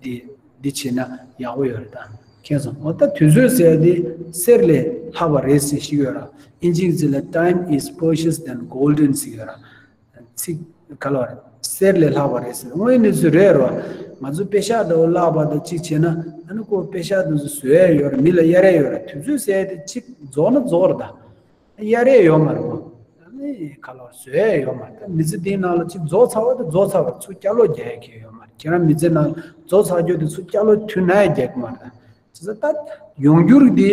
འདི་འདི་བྱས་ན་ཡག་པོ་ཡོད་རེད། ད་མཁྱེན་སོང་། འོ་ད་དུས་ཚོད་ཟེར་དེ་གསེར་ལས་ལྷག་པ་རེད་ཟེར་ཞིག་ཡོད་ར། ཨིན་ཇིའི་ཚིག་ལ་time is precious than golden ཟེར་ཡོད་ར། ཚིག་ག་ལ་བ་རེད། གསེར་ལས་ལྷག་པ་རེད་ཟེར། དངོས་ཡོད་གནས་ཚུལ་རེད་ར། ང་ཚོ་པེ་ཤག་འདྲ་བོ་བརླག་པ་དང་གཅིག་བྱས་ན་ཨ་ནི་ཁོ་པེ་ཤག་དེ་ཚོ་བཟོ་ཡ་ཡོད་ར། མི་ལ་གཡར་ཡ་ཡོད་ར། དུས་ཚོད་ཟེར་དེ་གཅིག་རྫོགས་ན་རྫོགས་རེད་ད། གཡར་ཡས་ཡོད་མ་རེད་མོ། ཨ་ནི་ཁ་ལོ་བཟོ་ཡས་ཡོད་མ་རེད། ད་མི་ཚེ་འདིའི་ནང་ལ་ཅིག་རྫོགས་ཚར་བ་དེ་རྫོགས་ཚར་བ་རེད། ཚུར་བསྐྱར་ལོག་རྒྱག་ཡས་ཁེ་ཡོད་མ་རེད། ཁྱེད་རང་མི་ཚེ་ནང་རྫོགས་ཚར་རྒྱུ་དེ་ཚུར་བསྐྱར་ལོག་དུས་ན་ཡང་རྒྱག་གི་མ་རེད། ད་བྱས་ཙང་ད་ཡོང་འགྱུར་འདི་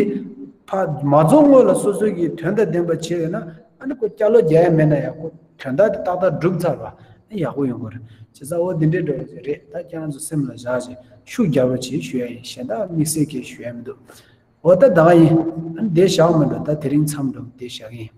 ཕ་མ་རྫོགས་སྔོན་ལ་སོ་སོ་གི་དོན་དང་ལྡན་པ་བྱས་ཡོད་ན་ཨ་ནི་ཁོ་བསྐྱར་ལོག་རྒྱག་ཡས་མེད་ན་ཡང་ཁོ་དོན་དག་དེ་ཏག་ཏག་འགྲུབ་ཚར་བ་ཨ་ཡག་པོ་ཡོང་གི་རེད། བྱས་ཙང་འོ་འདི་འདྲའི་འགྲོ་གི་རེད། ད་ཁྱེད་རང་ཚོ་སེམས་ལ་བཞག་བྱས་ཤུགས་རྒྱབ་རོགས་བྱེད་ཞུ་ཡ་ཡིན། གཞན་དག་དམིགས་བསལ་གྱི་ཞུ་ཡ་མི་འདུག་འོ་ད་ད་ག་ཡིན། ཨ་ནི་དེ་བཞག་མི་འགྲོ། ད་དེ་རིང་མཚམས་འགྲོ་དེ་བཞག་གི་ཡིན།